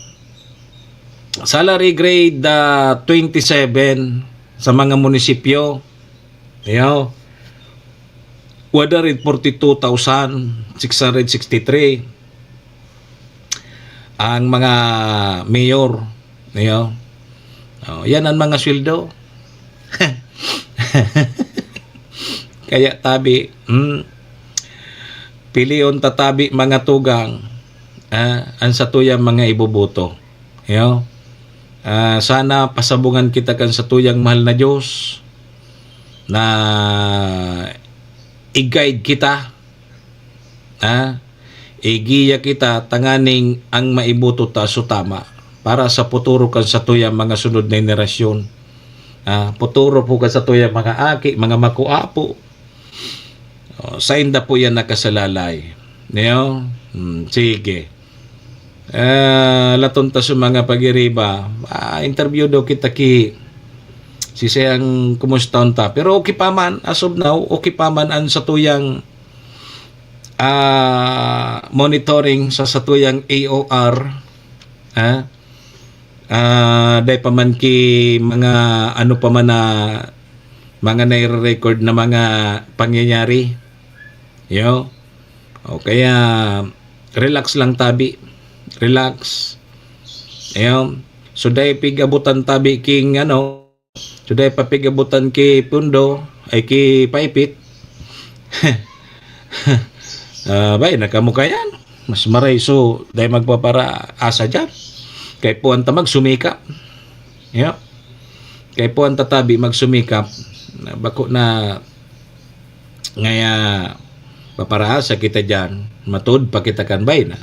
salary grade, ah, twenty-seven sa mga munisipyo. Yo. One hundred forty-two thousand six hundred sixty-three ang mga mayor. Yo. Oh, yan ang mga sweldo. Kaya tabi, hmm, pilion ta tabi, mga tugang, ah, ang satuyang mga iboboto. Yo. Ah, sana pasabungan kita kan satuyang mahal na Diyos na i-guide kita, ha? Igiya kita tanganing ang maiboto ta so tama para sa puturo kan satuyang mga sunod na henerasyon. Ah, puturo po kan satuyang mga aki, mga makuapo. Oh, sainda po yan nakasalalay. Niyo? Hmm, sige. Ah, laton ta sa mga pag-iriba. Ah, interview daw kita ki si sayang kumusta ta. Pero okay pa man, as of now, okay pa man ang satuyang, ah, monitoring sa satuyang A O R. Ha? Ah, dai pa man ki mga ano pa man na mga nai-record na mga pangyayari. Yo. O kaya, relax lang tabi. Relax. Yo. So, dai pig-abutan tabi king ano, so, dai pa pig-abutan ki pundo, ay ki paipit. Ah, bay, nakamukayan. Mas maray, so, dai magpaparaasa diyan. Kay puwan ta magsumikap. Yo. Kay puwan ta tabi magsumikap. Na bako na ngaya paparaasa kita diyan, matuod pa kita kan bay na.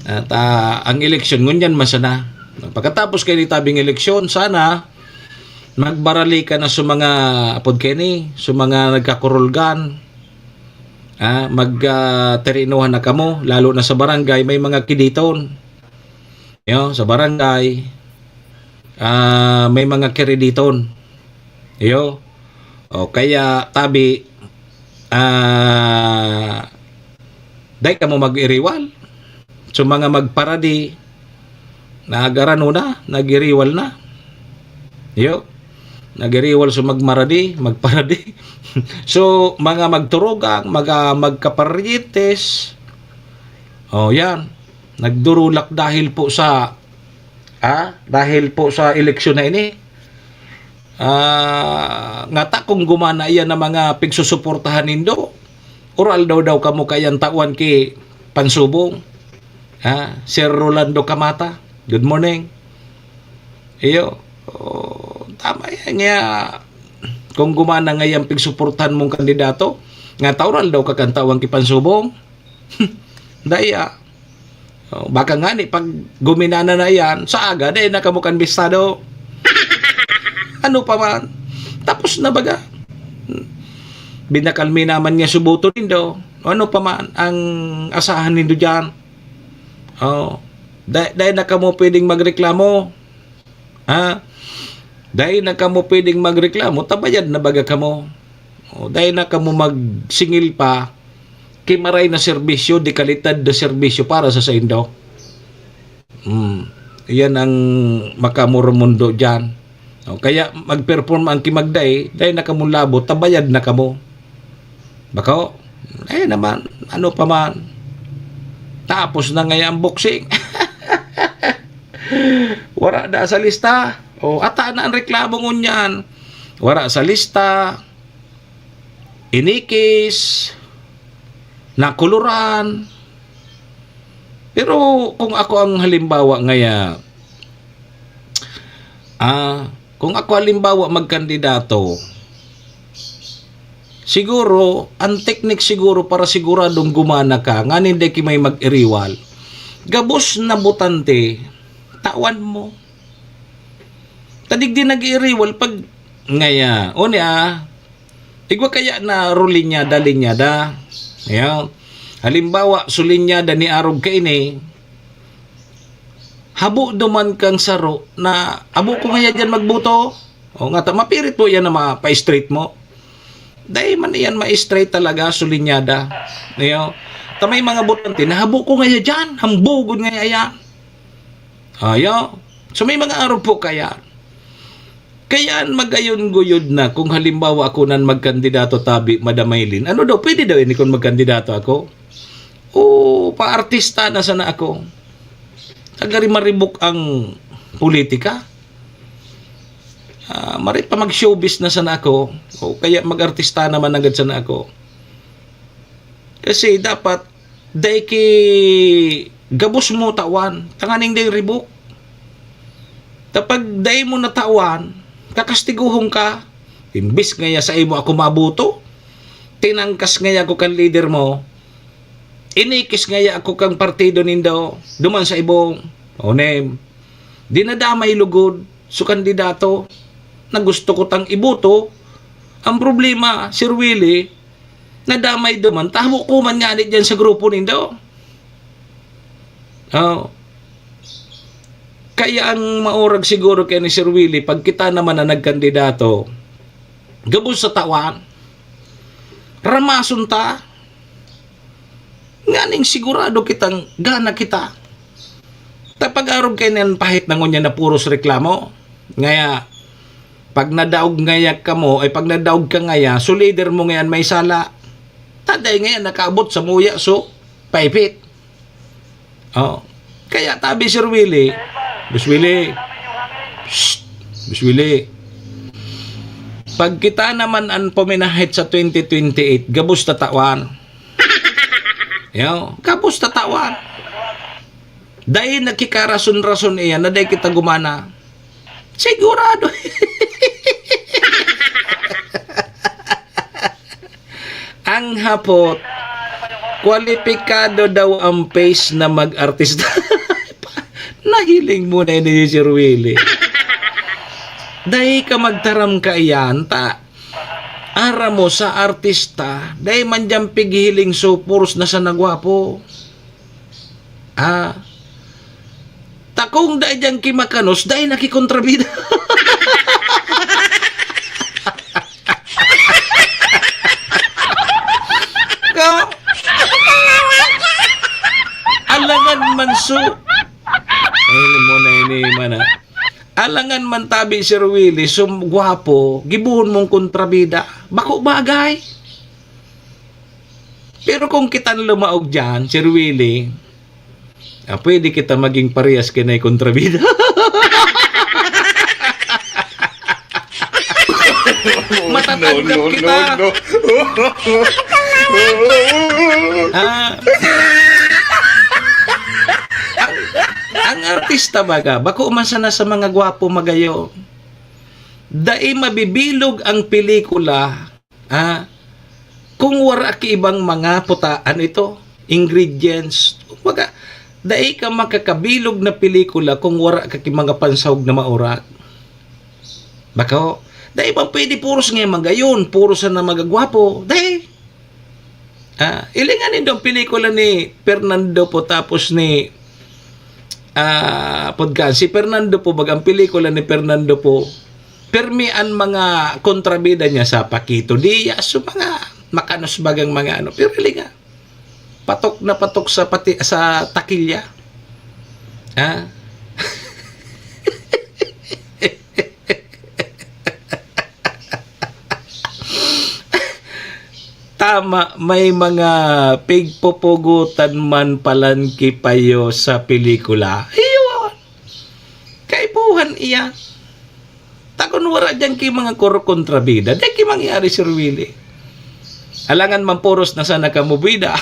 At, ah, ang eleksyon ngunyan masana. Pagkatapos kay nitabing eleksyon, sana magbaralikan na sa mga apod kini, sa mga nagkakurulgan. Ah, mag, ah, tirinuhan na kamo, lalo na sa barangay, may mga kiditon. Yo, sa barangay, ah, may mga kiriditon. Yo. O kaya tabi, ah, dai kamo mag-iriwal. So, mga magparadi, nagarano na, nag-iriwal na. Yo. Nag-iriwal so magmaradi, magparadi. So, mga magturugang, mga magkaparyentes. O, yan. Nagdurulak dahil po sa, ah, dahil po sa eleksyon na ini. Ah, ngata kung gumana iyan na mga pigsusuportahan nindo, oral daw daw kamo kaiyan tawan ki Pansubong. Ha? Sir Rolando Camata, good morning. Iyo, o, tama yan nga, kung gumana nga yang pigsuportahan mong kandidato, nga taural daw ka kan tawan ki Pansubong. Daya. O, baka nga ni, pag guminana na yan, sa aga, dai na kamo kan bistado. Ano pa man? Tapos na baga. Binakalmi naman niya subuto nindo. Ano pa man ang asahan nindo dyan? O, dai, dai na kamo pwedeng magreklamo. Ha? Dai na kamo pwedeng magreklamo, tabayad na baga kamo. O, dai na kamo magsingil pa, ki maray na serbisyo, de kalidad na serbisyo para sa saindo. Hmm. Iyan ang makamurumundo diyan. O, kaya mag-perform ang kimagdai, dai na kamo labot, tabayad na kamo. Bako, eh naman, ano pa man. Tapos na ngaya ang boxing. Wara da sa lista. O, ata na ang reklamo ngunyan. Wara sa lista. Inikis. Nakuluran. Pero kung ako ang halimbawa ngaya, ah, kung ako halimbawa magkandidato, siguro, ang teknik siguro para siguradong gumana ka, nganing dai ki may mag-iriwal. Gabos na botante, tawan mo. Ta digdi nag-iiriwal pag ngaya, o niya, igwa kaya na rulinyada-linyada. Ayan. Halimbawa, sulinyada ni arog kaini, habo duman kang saro na, "Habo ko ngaya diyan magboto." O nga ta, mapirit mo yan na mapa-straight mo. Dai man iyan ma-straight talaga, sulinyada. Ayo. Ta may mga botante na, "Habo ko ngaya diyan, hambogod ngaya yan." Ayo. So may mga arog po kaya. Kaya magayon guyod na kung halimbawa ako nan magkandidato tabi, Madam Maylin. Ano daw, pwede daw ini kung magkandidato ako? O paartista na sana ako? Tagari maribok ang politika? Ah, mari pa mag-showbiz na sana ako? O kaya mag-artista naman agad sana ako? Kasi dapat, dai ki gabos mo tawan, tanganing dai ribok. Ta pag dai mo natawan, kakastigohon ka. Imbis ngaya sa imo ako maboto, tinangkas ngaya ako kan lider mo, inikis ngaya ako kan partido nindo, duman sa ibong, onem, dinadamay lugod so kandidato na gusto ko tang iboto. Ang problema, Sir Willie, nadamay duman, ta habo ko man ngani diyan sa grupo nindo. Oh. Kaya ang maurag siguro kay ni Sir Willie, pag kita naman na nagkandidato, gabos sa tawan, ramason ta, nganing sigurado kitang gana kita. Ta pag-arog kay nan pahit na ngunyan na puros reklamo. Ngaya, pag nadaog ngaya kamo, ay pag nadaog ka ngaya, so leader mo ngayan may sala. Taday ngayan nakaabot sa muya, so, paipit. Oh. Kaya tabi, Sir Willie, Boss Willie, Shh! Boss Willie, pag kita naman ang puminahit sa twenty twenty-eight, gabos tatawan. Yo, gabos tatawan. Dai nakikarason-rason iyan na dai kita gumana. Sigurado. Ang hapot, kwalipikado daw ang face na mag-artista. Nahiling mo na ini si Sir Willie. Dai ka magtaram kaiyan, ta aram mo sa artista, dai man diyan pighiling so puros na sa nagwapo. Ah. Ta kung dai diyan ki makanos, dai na ki kontrabida. Ka? Alangan man su-, Ay, mo na ini, man, ah. Alangan man tabi, Sir Willie, sum-, gwapo, gibohon mong kontrabida. Bako bagay. Pero kung kitang lumaog diyan, Sir Willie, ah, pwede kita maging parehas kay nay kontrabida. Matatanggap kita. Ah, ang, ang artista baga, bako man sana sa mga gwapo magayon. Dai mabibilog ang pelikula, ah, kung wara ki ibang mga puta, ano ito, ingredients. Kumbaga, dai ka makakabilog na pelikula kung wara ka ki mga pansahog na maurag. Bako, dai man pwede puros nga magayon, puros na magagwapo. Dai. Ah, hilinga nindo ang pelikula ni Fernando Poe tapos ni, ah, Podkan. Si Fernando Poe, baga ang pelikula ni Fernando Poe, pirmi an mga kontrabida niya sa Paquito Diaz, so mga makanos bagang mga ano. Pero hilinga, patok na patok sa pati, sa takilya. Ha? Tama, may mga pigpupugutan man palan ki payo sa pelikula. Iyon. Kaipuhan iyan. Ta kun wara diyan ki mga kuro kontrabida, dai ki mangyari, Sir Willie. Alangan man puros na sana kamo bida.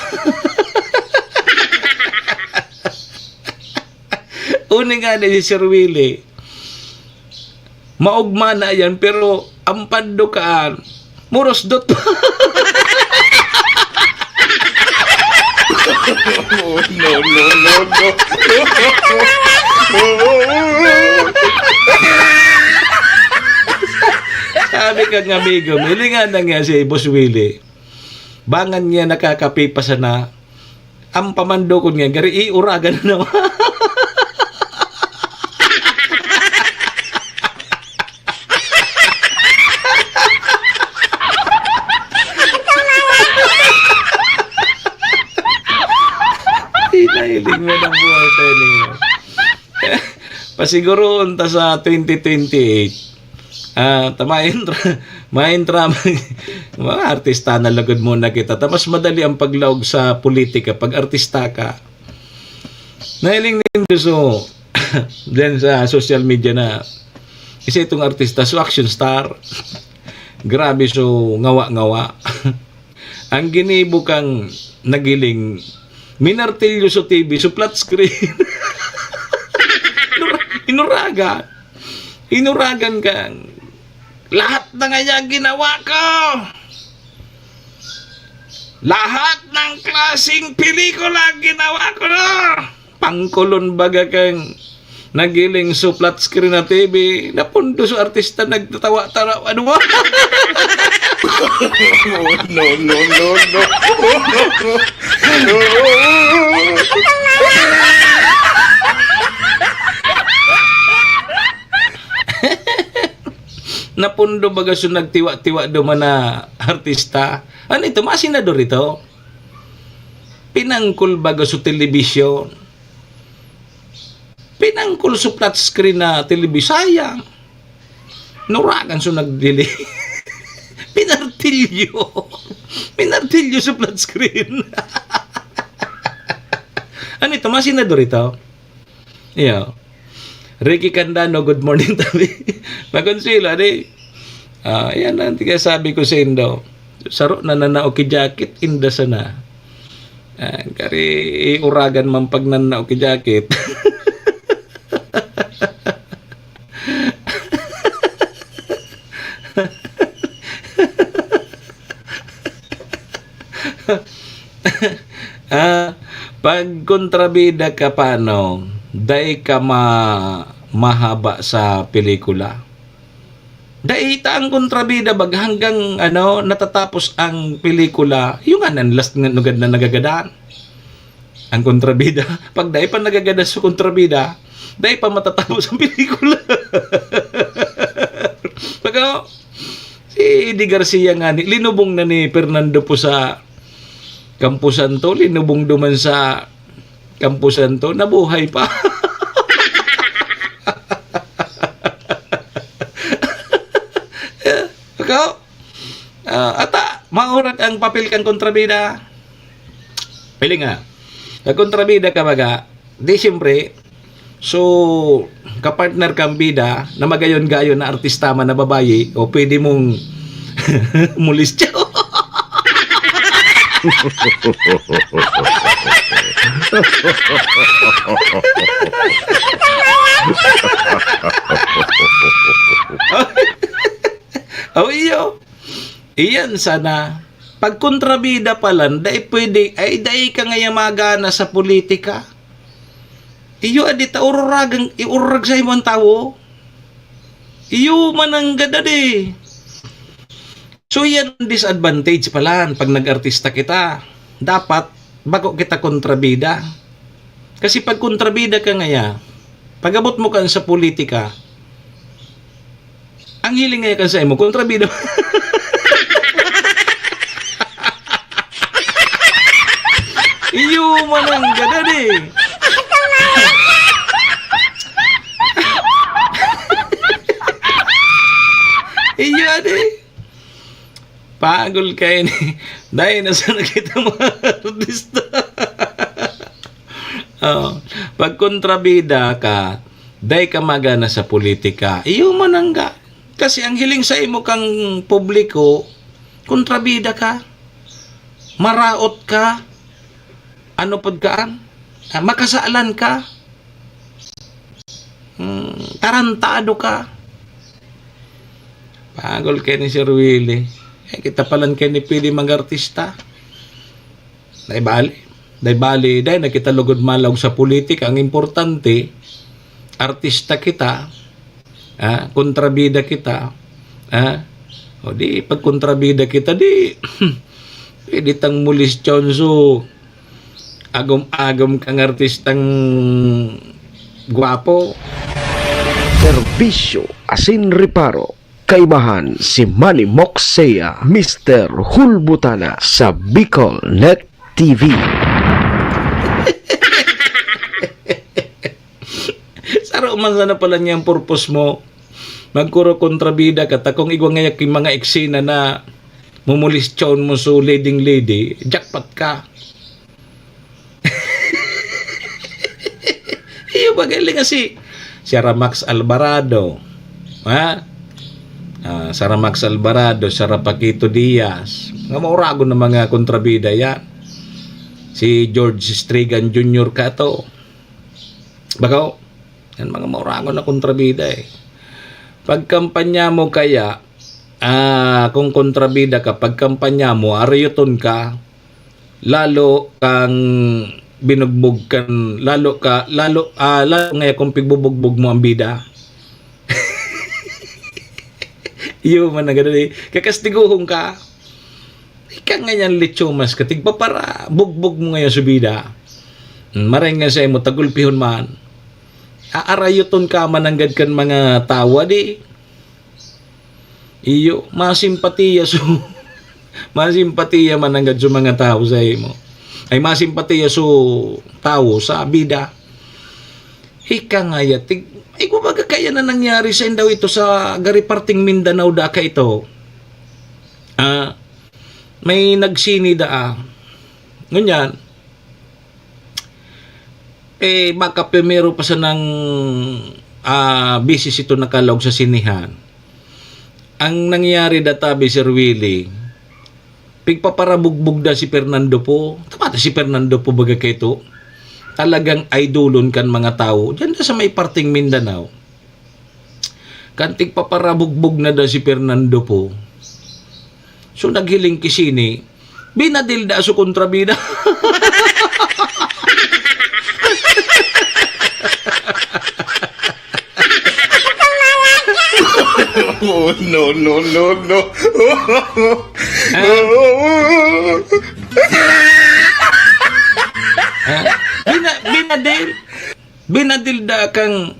Uni nga ni si Sir Willie, maogma na yan, pero ang pandukaan, murusdot pa. Oh, no, no, no, no. Sabi kang amigo, hilinga na nga si Boss Willie. Bangan niya nakakapipa sana. Ang pamandokon nga, gari iuragan na naman. Hinahiling mo ng buhay tayo niyo. Pasiguroon ta sa twenty twenty-eight. Ah, ta maentra, maentra, mga artista na lugod muna kita. Ta mas madali ang paglaog sa politika pag artista ka. Nahiling nindo so, diyan sa social media na isa itong artista, so action star. Grabe, so ngawa-ngawa. Ang ginibo kang nagiling, minartilyo sa T V, sa flat screen. Inuragan. Inuragan kang, "Lahat na ngaya ginawa ko. Lahat ng klaseng pelikula ginawa ko na." Pangkulon baga kang nagiling sa flat screen na T V, napundo sa artista, nagtatawa-tawa, ano mo? No, no, no, no. Napundo baga sa nagtiwa-tiwa duman na artista. Ano ito? Mga senador ito? Pinangkol baga sa telebisyon. Pinangkol sa flat screen na telebisyon. Sayang. Nuragan so nagdili. Pinartilyo. Pinartilyo sa flat screen. Ano ito? Mga senador ito? Iyo. Ricky Candano, good morning, tabi. Makonsuelo, adi. Ah, yan ang tiga sabi ko sa indo. Saro na nanao ki jacket, inda sana. Ah, kari iuragan man pag nanao ki jacket. Ah, pag kontrabida ka, paano? Dai ka ma-, mahaba sa pelikula? Dai ta ang kontrabida bag hanggang, ano, natatapos ang pelikula. Yung nga, nan last nga lugad na nagagadan. Ang kontrabida, pag dai pa nagagadan sa kontrabida, dai pa matatapos ang pelikula. Pag, oh, si Eddie Garcia nga ni, linubong na ni Fernando Poe sa Camposanto, linubong duman sa Camposanto, nabuhay pa. Ikaw, ah, ata, maurag ang papel kang kontrabida. Pili nga. Ang kontrabida ka baga, di siyempre, so, kapartner kang bida na magayon-gayon na artista man na babayi, o pwede mong molestya. Oh, iyo. Iyan sana. Pag kontrabida pa lang, dai pwede, ay, dai ka ngaya magana sa politika. Iyo, adi ta ururagang, iururag sa imo ang tawo. Iyo, mananggad, adi. So, yan ang disadvantage pala pag nag-artista kita. Dapat, bako kita kontrabida. Kasi pag kontrabida ka ngaya, pag-abot mo kan sa politika, ang hiling ngaya kan sa imo, kontrabida. Iyo, mananggad, adi. Iyo, adi. Pagol kayo ni. Dahil nasa nakita mga artista. Oh, pag kontrabida ka, dai ka magana sa politika. Iyo manangga. Kasi ang hiling sa imo kang publiko, kontrabida ka, maraot ka, ano pod ka, ah, makasalan ka, hmm, tarantado ka. Pagol kayo ni Sir Willie. Eh, kita palan kayo ni pwede mag-artista. Dai bali. Dai bali, dai na kita lugod malaog sa politika. Ang importante, artista kita, ah, kontrabida kita, ah. O di, pag kontrabida kita, di, pwede tang molestyon. So, agom-agom kang artistang gwapo. Serbisyo asin reparo. Kaibahan si Manny Moxea, Mister Hulbutana sa Bicol Net T V. Saro man sana pala niyang purpose mo. Magkuro kontrabida ka, ta kung igwa ngayak yung mga eksena na mumulistyon mo so leading lady, jackpot ka. Iyo, bagay lang kasi si Sara Max Alvarado, ha? Ah, Sara Max Alvarado, Sara Paquito Diaz. Mga mauragon na mga kontrabida yan. Si George Strigan Junior ka to. Bako, yan mga mauragon na kontrabida eh. Pagkampanya mo kaya, ah, kung kontrabida ka, pagkampanya mo, arayoton ka, lalo kang binugbog kan, lalo ka, lalo, ah, lalo nga kung pigbubugbog mo ang bida. Iyo man na ganun eh. Kakastiguhon ka. Ika ngayan litsumas ka, tigpapara, bugbog mo ngayon sa bida. Hmm, maray nga sa imo, tagulpihon man. Aarayoton ka mananggad kan mga tawa, di? Iyo, masimpatiya so, masimpatiya mananggad sa mga tao sa imo. Ay, masimpatiya so tao sa bida. Ika ngaya, tig-, ay, kumbaga, kaya na nangyari sa indaw ito sa gari parting Mindanao da ka ito. Ah, may nagsini da, ah. Ngunyan, eh, baka primero pa sanang, ah, beses ito nakalaog sa sinehan. Ang nangyari da tabi, Sir Willie, pigpaparabugbog da si Fernando Poe. Tama ta si Fernando Poe, baga kaito. Talagang idolon kan mga tawo. Diyan da sa may parting Mindanao. Kan tigpaparabugbog na da si Fernando Poe. So, naghiling ki sini, binadil da so kontrabida. Oh, no, no, no, no. Ah. Ah, bina-, binadil. Binadil da kang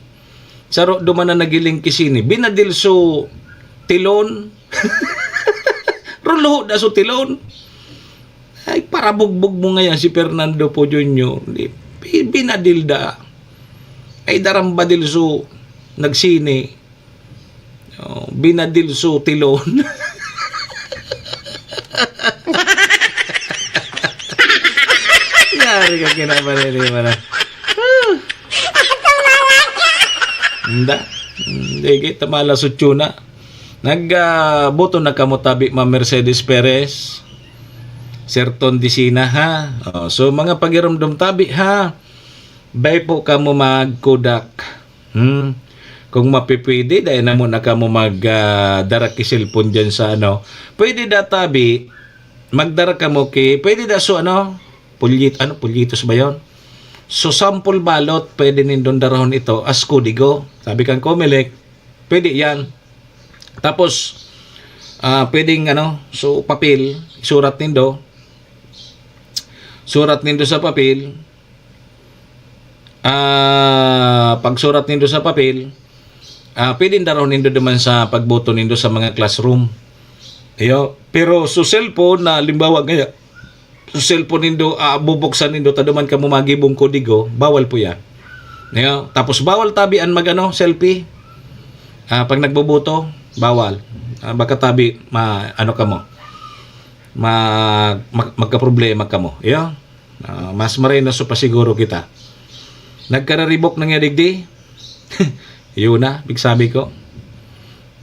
saro duman na naghiling ki sini. Binadil so tilon. Ruluho da so tilon. Ay, parabugbog mo ngayan si Fernando Poe Junior. Di, bi-, binadil da. Ay, darambadil so nagsini. Oh, binadil so tilon. Yari ka, kinabarili mo na. Hindi. Hindi kita malasutyo na. Nag, ah, boto na kamo tabi, Ma'am Mercedes Perez. Serton Disina, ha? Oh, so, mga pagirumdom tabi, ha? Bay po kamo magkudak. Hmm? Kung mapipwede, dai na muna kamo mag, ah, dara ki cellphone dyan sa ano. Pwede da tabi, magdara kamo ki, pwede da so ano, pulyit-, ano, pulyitos ba yon? So, sample ballot, pwede nindong darahon ito as kodigo. Sabi kan Comelec, pwede yan. Tapos, ah, pwedeng ano, so, papel, isurat nindo. Surat nindo sa papel. Ah, pagsurat nindo sa papel, ah, pwedeng darahon nindo duman sa pagboto nindo sa mga classroom. Iyo. Pero so cellphone na, halimbawa, kaya, so cellphone nindo, ah, bubuksan nindo, ta duman kamo magibong kodigo, bawal po yan. Iyo. Tapos bawal tabi an mag-ano, selfie. Ah, pag nagboboto, bawal. Ah, baka tabi, ma-, ano kamo, ma-, mag-, magkaproblema kamo. Iyo. Ah, mas maray na so pasiguro kita. Nagkararibok na nga digdi. Yun na, big sabi ko.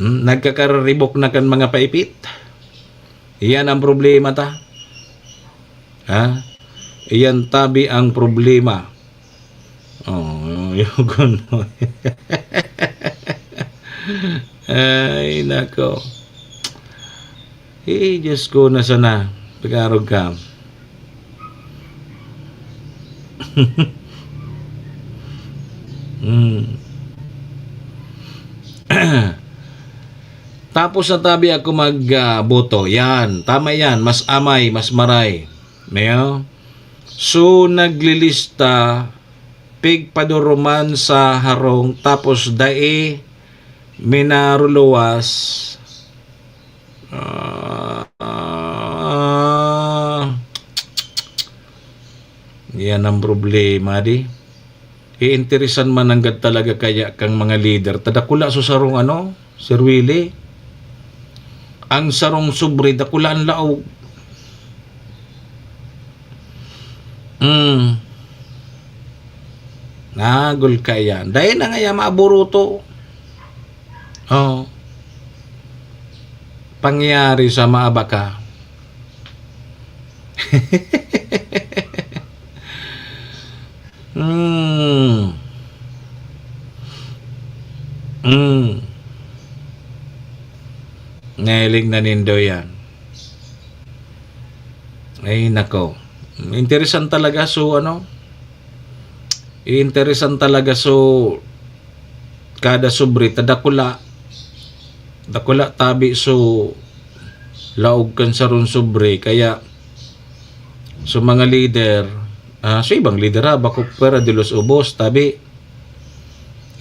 Hmm, nagkakararibok na kan mga paipit. Iyan ang problema ta. Ha? Iyan tabi ang problema. Oh, yung gano'n. Ay, nako. Eh, Diyos ko, na sana? Pag-arog ka. Hmm. Tapos natabi ako mag, ah, boto. Yan. Tama yan. Mas amay, mas maray. Mayo? So, naglilista, pigpaduruman sa harong, tapos dai minaruluwas. Ah, ah, yan ang problema, di? Iinteresan man nanggad talaga kaya kang mga lider. Ta dakula so sarong ano, Sir Willie. Ang sarong sobre, dakula ang laog. Hmm. Nagol kaya. Dahil na nga yan, maaburuto. Oh. Pangyari sa maabaka. Hmm. Hmm. Nahiling na nindo yan. Ay, nako. Interesan talaga. So, ano? Interesan talaga. So, kada sobre, ta dakula. Dakula tabi. So, laog kan sarong sobre. Kaya, so, mga lider, ah, so, ibang lider, ha, bako pwera de los ubos, tabi.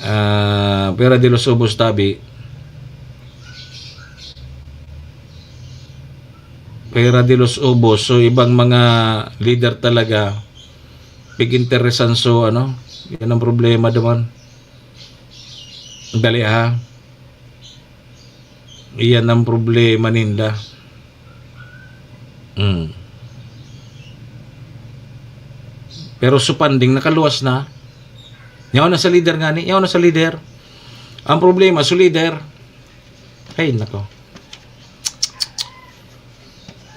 Ah, pwera de los ubos, tabi. Pwera de los ubos. So, ibang mga lider talaga, pig-interesan. So, ano, yan ang problema naman. Dali, ha? Iyan ang problema ninda. Mm. Pero so panding nakaluwas na. Yaw na sa lider ngani, yaw na sa lider. Ang problema, so lider. Ay, nako.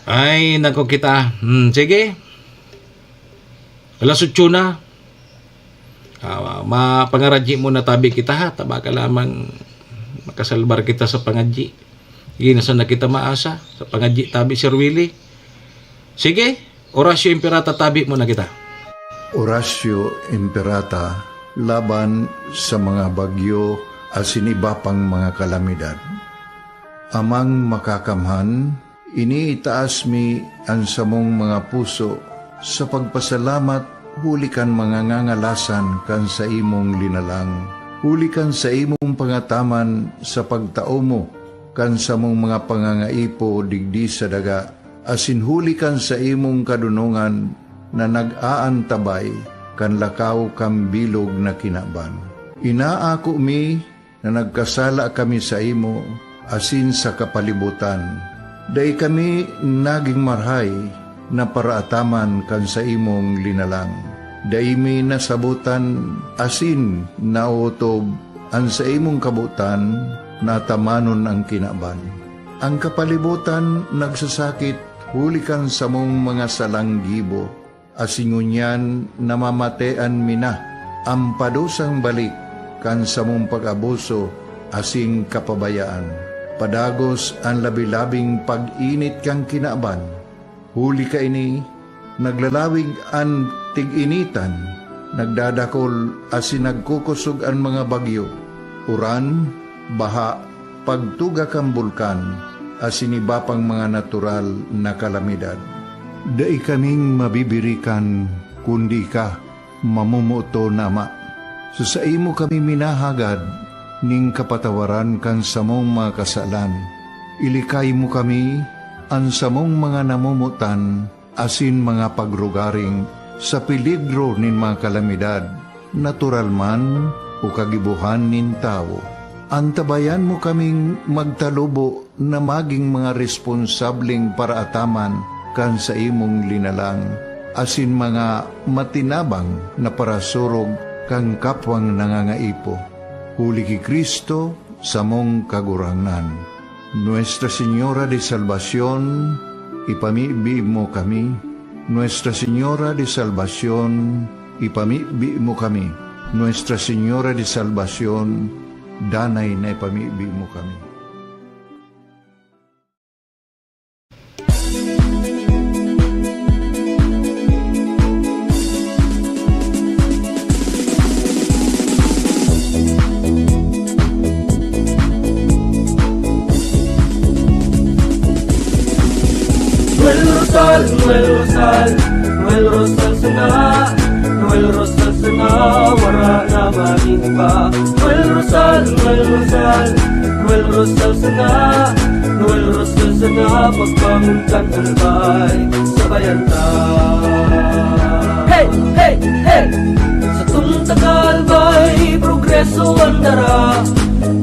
Ay, nako kita. Hmm, sige. Alas otso na. Ah, mapangaradyi muna tabi kita, ha. Ta baka lamang makasalbar kita sa pangadyi. Sige, na sana kita maasa sa pangadyi tabi, Sir Willie. Sige, Horacio Imperata, tabi muna kita. Horacio Imperata, laban sa mga bagyo asin iba pang mga kalamidad. Amang Makakamhan, iniitaas mi an samong mga puso sa pagpasalamat huli kan mga ngangalasan kan saimong linalang, huli kan saimong pangataman sa pagtao mo kan samong mga pangangaipo digdi sa daga, asin huli kan saimong kadonongan na nag-aantabay kan lakaw kan bilog na kinaban. Inaako mi na nagkasala kami saimo asin sa kapalibotan. Dai kami nagin marahay na paraataman kan saimong linalang. Dai mi nasabotan asin naotob an saimong kabotan na atamanon an kinaban. An kapalibotan nagsasakit huli kan samong mga salang gibo, asin ngunyan namamatean mi na an padusang balik kan samong pag-abuso asin kapabayaan. Padagos an labi-labing pag-init kan kinaban. Huli kaini, naglalawig an tig-initan, nagdadakol asin nagkukosog an mga bagyo, uran, baha, pagtuga kan bulkan, asin iba pang mga natural na kalamidad. Dai kaming mabibirikan, kundi ika, mamomoton na Ama. Sa saimo kami minahagad nin kapatawaran kan samong mga kasalan. Ilikay mo kami, an samong mga namomotan, asin mga pagrugaring sa peligro nin mga kalamidad, natural man o kagibohan nin tawo. Antabayan mo kaming magtalubo na magin mga responsableng paraataman kan saimong linalang, asin mga matinabang na parasurog kan kapwang nangangaipo. Huli ki Cristo, samong Kagurangnan. Nuestra Señora de Salvacion, ipamibi mo kami. Nuestra Señora de Salvacion, ipamibi mo kami. Nuestra Señora de Salvacion, danay na ipamibi mo kami. Noel Rosal, Noel Rosal, Noel Rosal sana, Noel Rosal sana, wara na maning iba. Noel Rosal, Noel Rosal, Noel Rosal sana, Noel Rosal sana, pagbangon kan Albay, sabayan ta. Hey, hey, hey! Satong taga Albay, progreso an dara.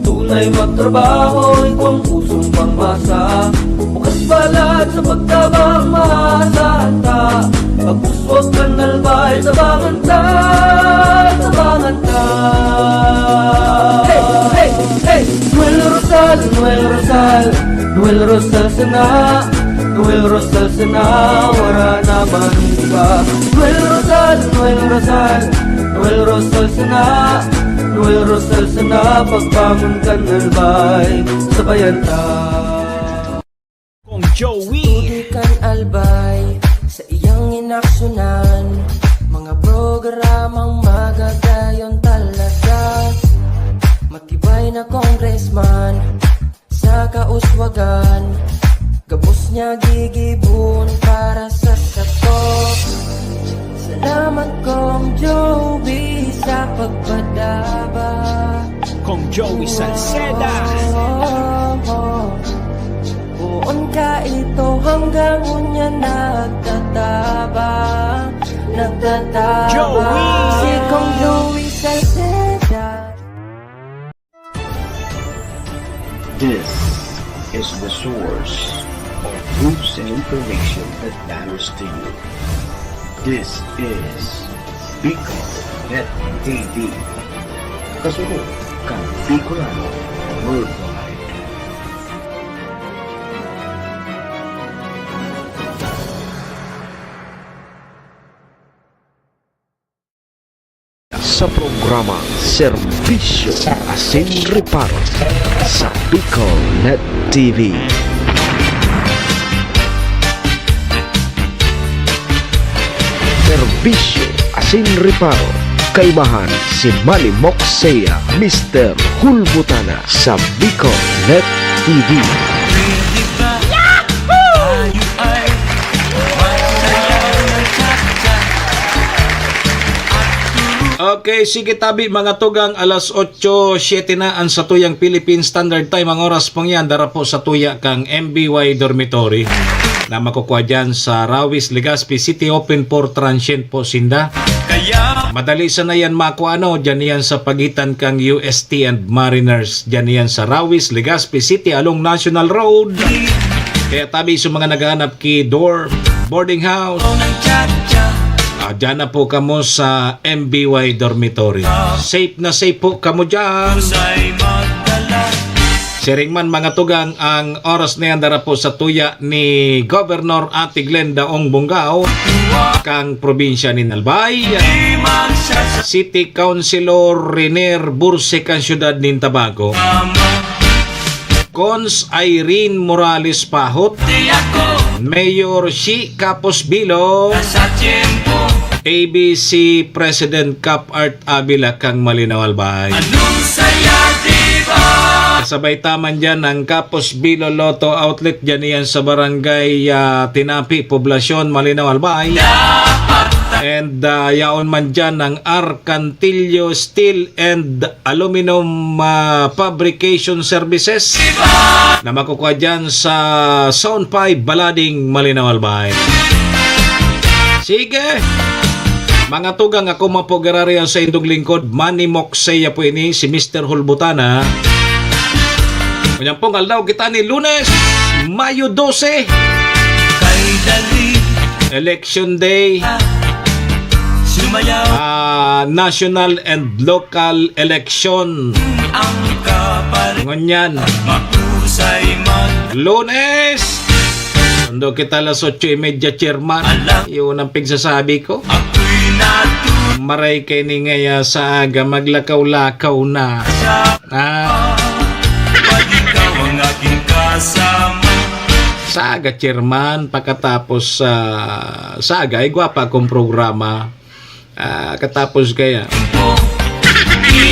Tunay magtrabaho, igwang pusong pangmasa. Bukas palad sa pagtabang, maasahan ta. Pagpuswag kan Albay, tabangan ta, tabangan ta. Hey, hey, hey! Noel Rosal, Noel Rosal, Noel Rosal sana. Noel Rosal sana, wara na man iba. Noel Rosal, Noel Rosal, Noel Rosal sana. Noel Rosal sana, pagbangon kan Albay, sabayan ta. Kong Joey. Sa tubig kan Albay, sa iyang inaksyonan, mga programang magagayon talaga. Matibay na congressman, sa kauswagan, gabos niya gigibon para sa sato. Salamat, Kong Joey, sa pagpadaba. Kong Joey Salceda. Poon ka ito hanggang ngunyan nagtatabang, nagtatabang. Joey. Si Kong Joey Salceda. This is the source of news and information that matters to you. This is Bicol Net T V. Kasunod kan Bicolano Worldwide. Sa programang Serbisyo Asin Reparo sa Bicol Net T V. Serbisyo Asin Reparo, kaibahan si Malimok Seiya, Mister Hulbutana sa Bicol Net T V. Okay, sige tabi, mga tugang, alas otso, siyete na an satuyang Philippine Standard Time. Ang oras pong yan, dara po sa tuya kang M B Y Dormitory na makukwa dyan sa Rawis, Legazpi City. Open for transient po sinda. Madali sana yan makwa, ano, dyan yan sa pagitan kang U S T and Mariners. Dyan yan sa Rawis, Legazpi City, along National Road. Kaya tabi sa mga naghahanap ki dorm, boarding house, ah, dyan na po kamo sa M B Y Dormitory. Safe na safe po kamo dyan. Siring man, mga tugang, ang oras na yan dara po sa tuya ni Governor Ate Glenda Ong Bongao, kang probinsya ni Albay. City Councilor Renier Burse, kang siyudad nin Tabaco. Cons Irene Morales Pahot, Mayor Shi Capos Bilo, A B C President Cap Art Avila, kang Malinaw Albay. Kasabay ta man dyan ang Capos Bilo Lotto Outlet, dyan iyan sa barangay, ah, Tinapi, Poblacion, Malinaw Albay. And, ah, yaon man dyan ang Arcantillo Steel and Aluminum, ah, Fabrication Services na makukuha dyan sa Zone five, Balading, Malinaw Albay. Sige. Mga tugang, ako man po giraray an saindong lingkod, Manny Moksey po ini, si Mister Hulbutana. Ngunyan pong aldaw kita ni Lunes, Mayo dose. Kay dali Election Day. Sumayaw. Ah, national and local election. Ang kapareho. Ngunyan. Mahusay mag- Lunes. Sundo kita alas otso y media, chairman. Alam. Yun ang pigsasabi ko. Ako'y natu- Maray kaini ngaya sa aga, maglakaw-lakaw na. Sa- Ah. Pag ikaw ang aking kasama. Sa aga, chairman, pagkatapos, ah, sa aga, ay gwapa akong programa. Ah, katapos kaya,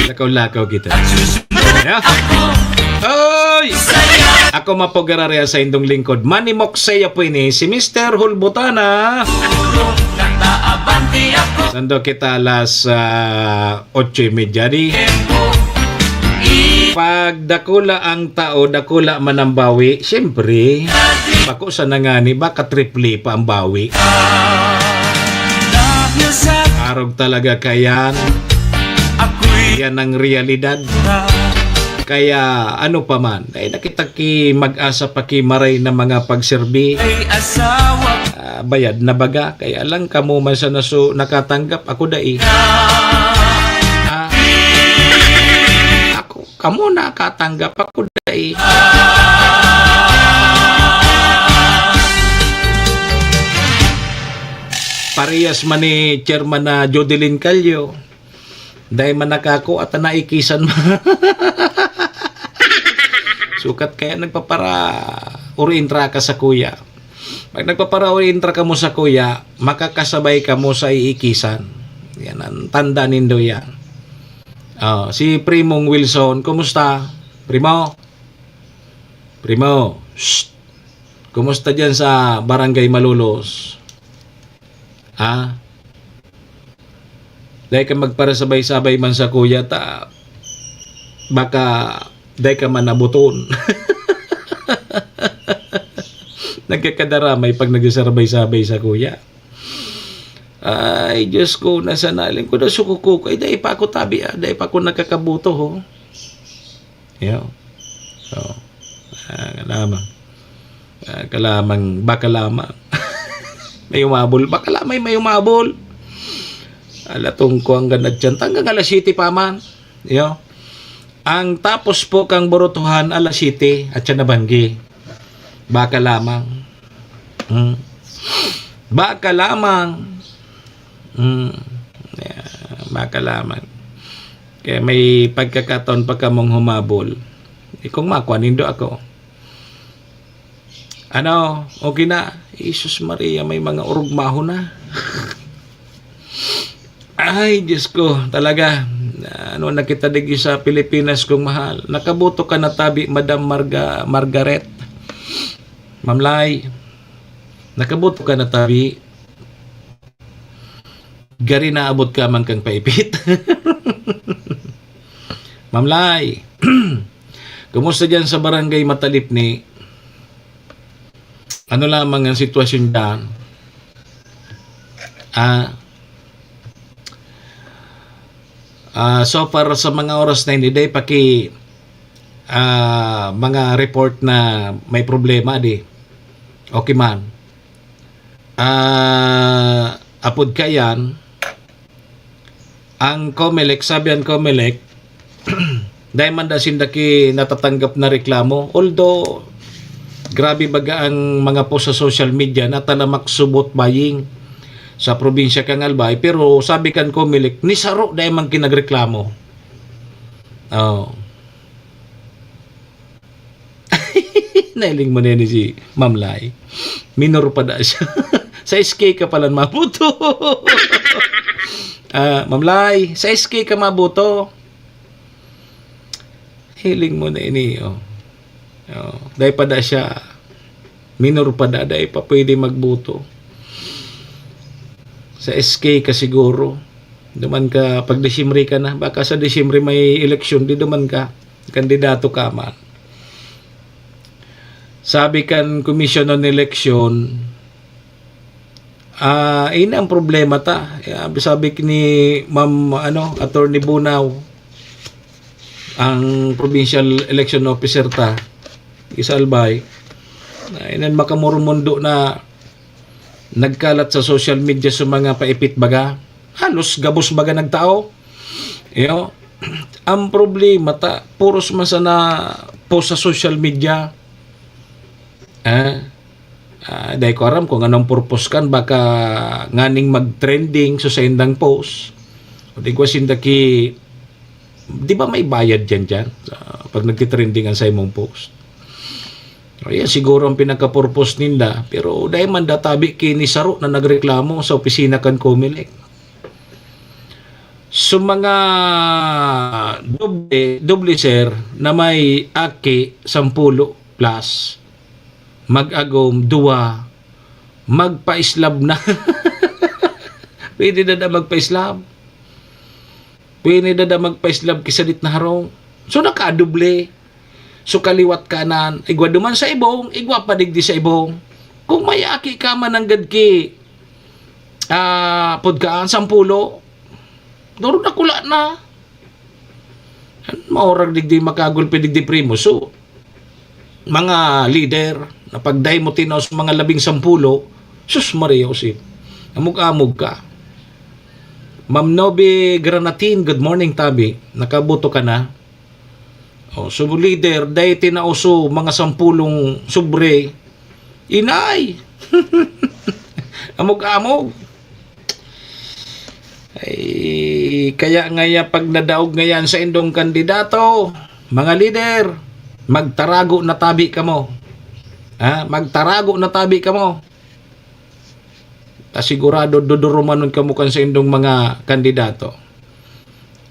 lakaw-lakaw kita. Yeah. Oy! Ako man po giraray an saindong lingkod, Manny Moksey po ini, si Mister Hulbutana. Sundo kita alas, ah, otso y media di. Pag dakula ang tao, dakula man ang bawi, siyempre, bako sana ngani, baka triple pa ang bawi. Arog talaga kayan. Yan ang realidad. Kaya ano pa man, ay nakita ki mag-asa pa ki maray na mga pagserbi. Ah, bayad na baga, kaya lang kamo man sana su-, nakatanggap, ako dai. Ah, ako, kamo nakatanggap, ako dai. Parehas man ni Chairman na Jodeline Callo. Dai man nakako at naikisan man. Sukat kaya nagpapara-uri intra ka sa kuya. Pag nagpaparaoy intra kamo sa kuya, makakasabay kamo sa iikisan. Yan ang tanda nindo yan. Oh, si Primong Wilson, kumusta? Primo? Primo? Shh! Kumusta dyan sa Barangay Malolos? Ha? Dai ka magparasabay-sabay man sa kuya ta, baka dai ka man nabuton. Nagkakadaramay pag nagsasabay-sabay sa kuya. Ay, Diyos ko, nasa naling ko na sukuko. Ay, dai pa ako tabi, ah. Dai pa ako nakakabuto, ho. Yo. So, ah, kalamang. Ah, kalamang, baka lamang. May umabol. Baka lamang may umabol. Alatong ko ang ganad dyan. Hanggang alas siyete pa man. Yo. Ang tapos po kang burutuhan, alas siyete, at siya nabanggi. Baka lamang. Hmm. Baka lamang. Hmm. Yeah, baka lamang. Kaya may pagkakataon pa kamong humabol. Eh, kung makwa nindo ako. Ano, okay na. Jesus Maria, may mga urugmahon na. Ay, Diyos ko, talaga. Ano na kita digdi sa Pilipinas, kong mahal. Nakabuto ka na tabi, Madam Marga-, Margaret. Mamlay. Nakabuto ka na tabi. Gari naabot ka man kang paipit. Mamlay. Kumusta dyan sa barangay Matalipni? Ano lamang ang sitwasyon dyan? Ah, ah, so far sa mga oras na ini, dai pa ki, ah, mga report na may problema, di? Okay man. Ah, apod kaiyan, ang Comelec, sabi ang Comelec, Dai man da sinda ki natatanggap na reklamo. Although, grabe baga ang mga post sa social media na talamak subot buying sa probinsya kan Albay. Pero sabi kan Comelec, ni saro dai man ki nagreklamo. Oh. Nailing mo na ni si Ma'am Lai. Minor pa da siya. Sa S K ka pala mabuto. Ah, Ma'am Lai, sa S K ka mabuto. Hiling mo na ini, oh. Oh, dai pa da siya. Minor pa da, dai pa pwede magboto. Sa S K ka siguro. Duman ka, pag Disyembre ka na, baka sa Disyembre may eleksyon, di duman ka. Kandidato ka man. Sabi kan Commission on Election, ah, ini ang problema ta. Ya, sabi ni Ma'am, ano, Attorney Bunaw, ang provincial election officer ta, sa Albay, na inan makamurmundo na nagkalat sa social media sa mga paipit baga. Halos gabos baga nagtao. Iyo, ang problema ta, puros man sana post sa social media. Ah, ah, dai ko aram kung anong purpose kan, baka nganing mag-trending sa saindang post. O di ko sinda ki, di ba may bayad dyan dyan? Sa, pag nagtitrending ang sa imong post. O yan, siguro ang pinaka-purpose ninda. Pero dai man da tabi ki ni saro na nagreklamo sa opisina kan Comelec. So, mga doble, doble, sir, na may aki sampulo plus, mag-agom, duwa, magpa-islab na. Pwede na da magpa-islab. Pwede na da magpa-islab ki sadit na harong. So, nakadoble. So, kaliwat kanan, igwa duman sa ibong, igwa pa digdi sa ibong. Kung may aki ka man nanggad ki, ah, pud ka, sampulo, duro na kula na. Maurag digdi makagulpi digdi, primo. So, mga leader, na pag dai mo tinaw sa mga labing sampulo, sus, Maria Jose, amog-amog ka. Ma'am Nobi Granatin, good morning, tabi. Nakaboto ka na? Oh, so, leader, dai tinao so mga sampulong sobre. Inay! Amog-amog. Ay, kaya ngaya pag nadaog ngayan sa indong kandidato, mga leader, magtarago na tabi kamo. Ha? Magtarago na tabi kamo. Ta sigurado dudurumanon kamo kan saindong mga kandidato.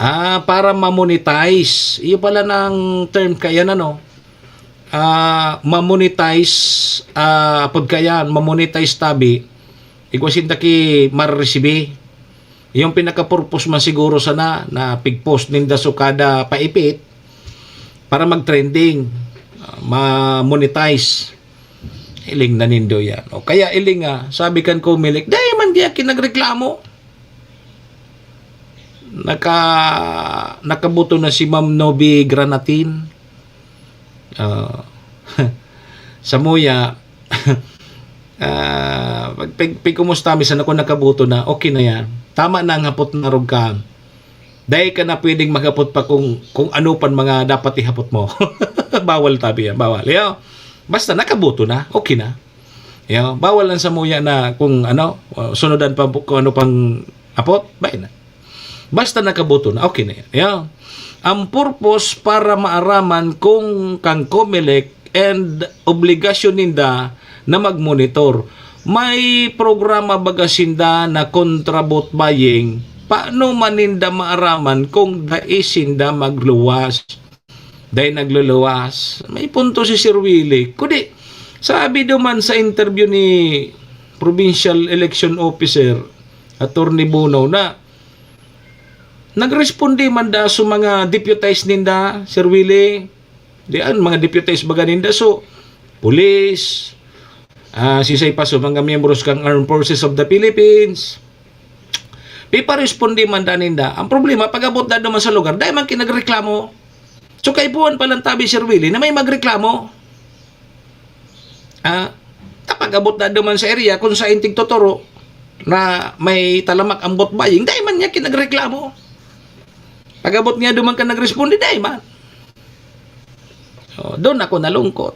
Ah, para ma-monetize. Iyo pala nang term kaya na, no? Ah, ma-monetize, ah, apod kaya, ma-monetize tabi. Igwa sinda ki mareresibi. Yung pinaka-purpose man siguro sana na pig-post ninda so kada paipit para mag-trending, ah, ma-monetize. Iling na nindo yan. O kaya iling nga, sabi kan Comelec, dai man diya ki nagreklamo. Naka-, nakaboto na si Ma'am Nobi Granatin. Ah, samuya, ah, pag, pag, pag kumusta mi sana kung nakaboto na, okay na yan. Tama na ang hapot na rog ka. Dai ka na pwedeng maghapot pa kung, kung ano pan mga dapat ihapot mo. Bawal tabi yan, bawal. Yo, basta nakaboto na, okay na. Yo, bawal lang samuya na kung ano, uh, sunodan pa kung ano pang apot, bay na. Basta nakaboto na, okay na yan. Yo. Ang purpose para maaraman kung kang Comelec and obligasyon ninda na mag-monitor. May programa baga sinda na kontra vote buying? Paano man ninda maaraman kung dai sinda magluwas? Dai nagluluwas? May punto si Sir Willie. Kudi, sabi duman sa interview ni Provincial Election Officer, Attorney Bunaw, na nagresponde man da sa mga deputized ninda, Sir Willie. Di an mga deputized baga ninda. So, police, ah, sisay pa sa mga miyembros kang Armed Forces of the Philippines. Piparesponde man da ninda. Ang problema, pag-abot da duman sa lugar, dai man ki nagreklamo. So, kaipuhan pa lang tabi, Sir Willie, na may magreklamo. Ah, ta pag-abot na duman sa area kung sain tigtuturo na may talamak ang vote buying, dai man niya ki nagreklamo. Pag-abot niya duman ka nagresponde, dai man. Oh, doon ako nalungkot.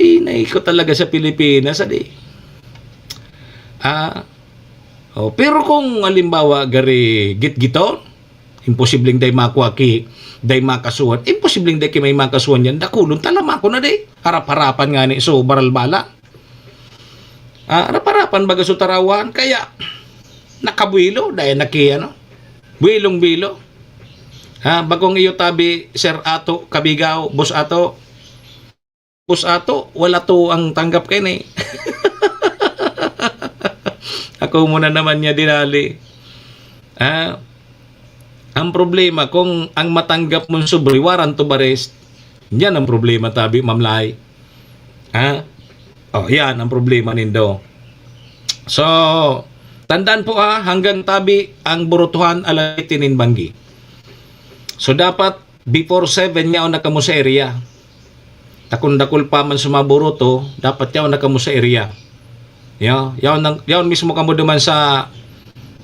Inay ko talaga sa Pilipinas, adi. Ah, oh, pero kung halimbawa, gari gitgiton, imposibleng dai makua ki, dai makasuhan. Imposibleng dai ki may makasuhan yan. Dakulon, talamakon na di. Harap-harapan nga ni, so, baralbala. Ah, harap-harapan baga so tarawan. Kaya, nakabuwelo, dai na ki, ano, buwelong-buwelo. Ha, bakong iyo tabi, Sir Ato Kabigaw, Boss Ato. Boss Ato, wala to ang tanggap kaini. Ako mo na naman niya dinali. Ah, ang problema, kung ang matanggap mong sobre, warrant of arrest, yan ang problema, tabi, Ma'am Lai. Ha? Oh, yan ang problema nindo. So, tandaan po ha, hanggang tabi ang burutuhan alas siyete nin banggi. So, dapat before seven, yaon na kamo sa area. Takon dakul pa man sumaburuto, dapat yaon na kamo sa area. Yo, yaon, nang, yaon mismo kamo duman sa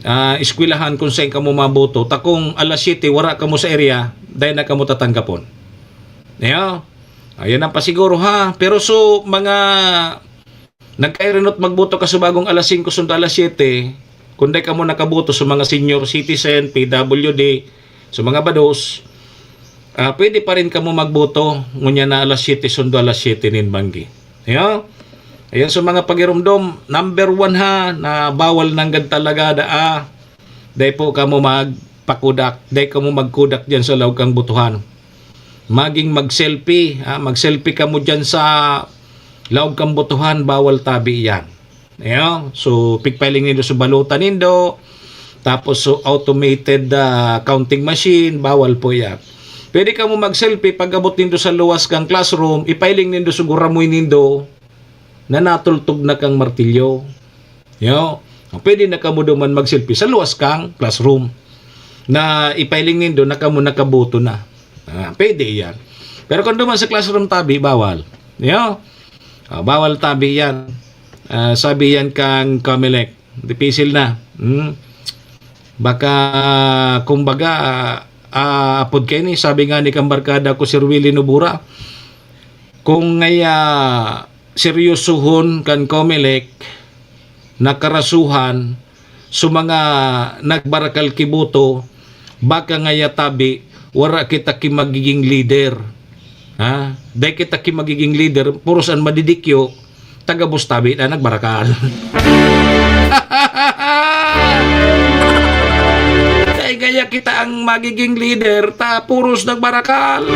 ah, eskwelahan kung saan kamo mabuto. Takong alas siyete, wara kamo sa area, dai na kamo tatanggapon. Yo, ayan ang pasiguro ha. Pero so, mga nagkairinot magboto ka sa bagong alas singko sundo alas siyete, kung dai kamo nakaboto sa mga senior citizen, P W D, sa mga bados, ah, pwede pa rin kamo magboto, ngunyan na alas siyete sundo alas siyete nin banggi. Yo? Ayan, sa mga pagirumdom, number one ha, na bawal nanggad talaga da, ah, dai po kamo magpakudak, dai kamo magkudak diyan sa laog kang botohan. Maging mag-selfie, ah, mag-selfie kamo diyan sa laog kang botohan, bawal tabi yan. Ayan. So, pigpiling nindo sa balota nindo, tapos so automated, ah, counting machine, bawal po yan. Pwede kamo mag-selfie pag-abot nindo sa luwas kang classroom, ipiling nindo sa guramoy nindo na natultog na kang martilyo. Yo, pwede na kamo duman mag-selfie sa luwas kang classroom na ipiling nindo na kamo nakaboto na. Ah, pwede yan. Pero kung duman sa classroom tabi, bawal. Yo, ah, bawal tabi yan. Ah, sabi yan kang Comelec. Dipisil na. Hmm? Baka, kumbaga, ah, apod kaini, sabi nga ni kang barkada ko, Sir Willie Nobura, kung ngaya seryosohon kan Comelec na karasuhan sa mga nagbarakal ki boto, baka ngaya tabi, wara kita ki magiging leader. Ha? Dai kita ki magiging leader, puros an madidikyo, taga-Bustabi na nagbarakal. Dai kaya kita ang magiging leader, ta puros nagbarakal.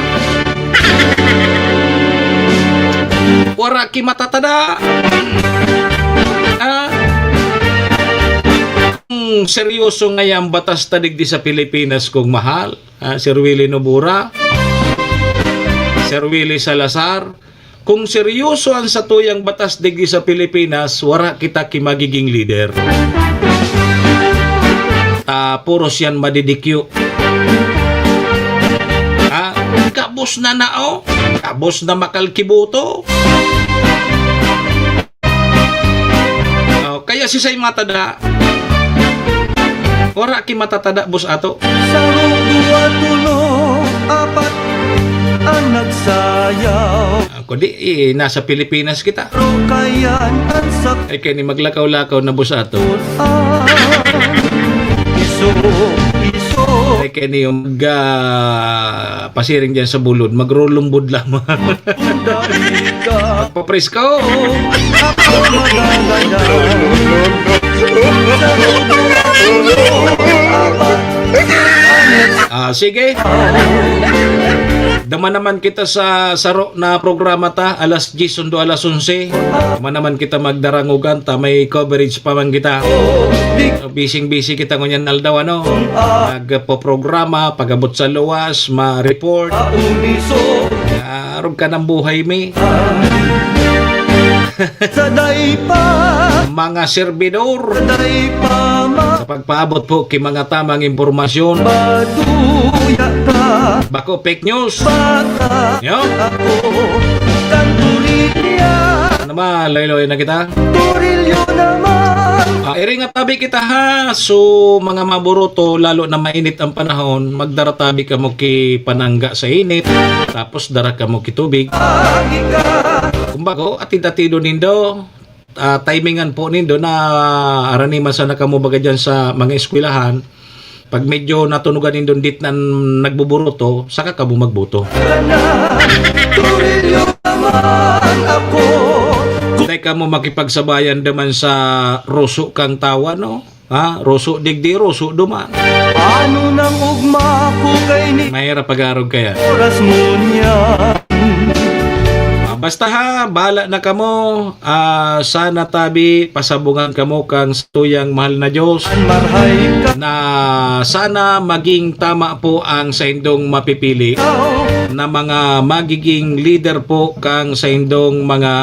Wara ki matatada. Ha? Hmm, seryoso ngaya ang batas ta digdi sa Pilipinas, kong mahal. Ah, Sir Willie Nobura, Sir Willie Salazar, kung seryoso an satuyang batas digdi sa Pilipinas, wara kita ki magiging leader. Ta puros yan madidikyo. Ah, kabos na na, oh. Kabos na makalkiboto. Oh, kaya si Say Matada, wara ki matatada, boss ato. Saro, duwa, tulo, apat, an nagsayaw. Ah, kundi, eh, nasa Pilipinas kita. Pero kayan an sa Ay, kaya ni maglakaw-lakaw na, boss ato. Iso, iso. Ay, kaya ni yung mag, ah, pasiring dyan sa bulod, magrulumbod lamang. Papresko! Ah, sige. Dama naman kita sa saro na programa ta, alas diyes sundo alas onse. Dama naman kita magdarangogan ta, may coverage pa man kita. Bising-busy kita ngunyan aldaw, ano? Nagpoprograma, pag-abot sa luwas, ma-report. Arog ka ng buhay, mi. Saday pa. Mga servidor. Saday pa, ma. Sa pagpaabot po ki mga tamang impormasyon. Maduya ka. Bako fake news. Baka Yo. Ako, kan turilya. Ano ma, loy-loy na kita? Turilyo naman. Ah, iri nga tabi kita ha. So, mga maburuto, lalo na mainit ang panahon, magdara tabi kamo ki panangga sa init, tapos dara kamo ki tubig. Kumbaga, atid-atidon nindo, ah, timingan po nindo na arani man sana kamo baga dyan sa mga eskwelahan. Pag medyo natunugan nindong dit na nagbuburuto, saka kamo magbuto. Dai kamo makipagsabayan duman sa roso kang tawa, no? Ha? Roso digdi, roso duman. Ano nang ugma ko kay ni Mahirap pag-arog kaya. Oras mo niya. Ah, basta ha, bahala na kamo. Ah, sana tabi, pasabungan kamo kang tuyang mahal na Diyos. An marhay ka. Na sana maging tama po ang saindong mapipili na mga magiging leader po kang saindong mga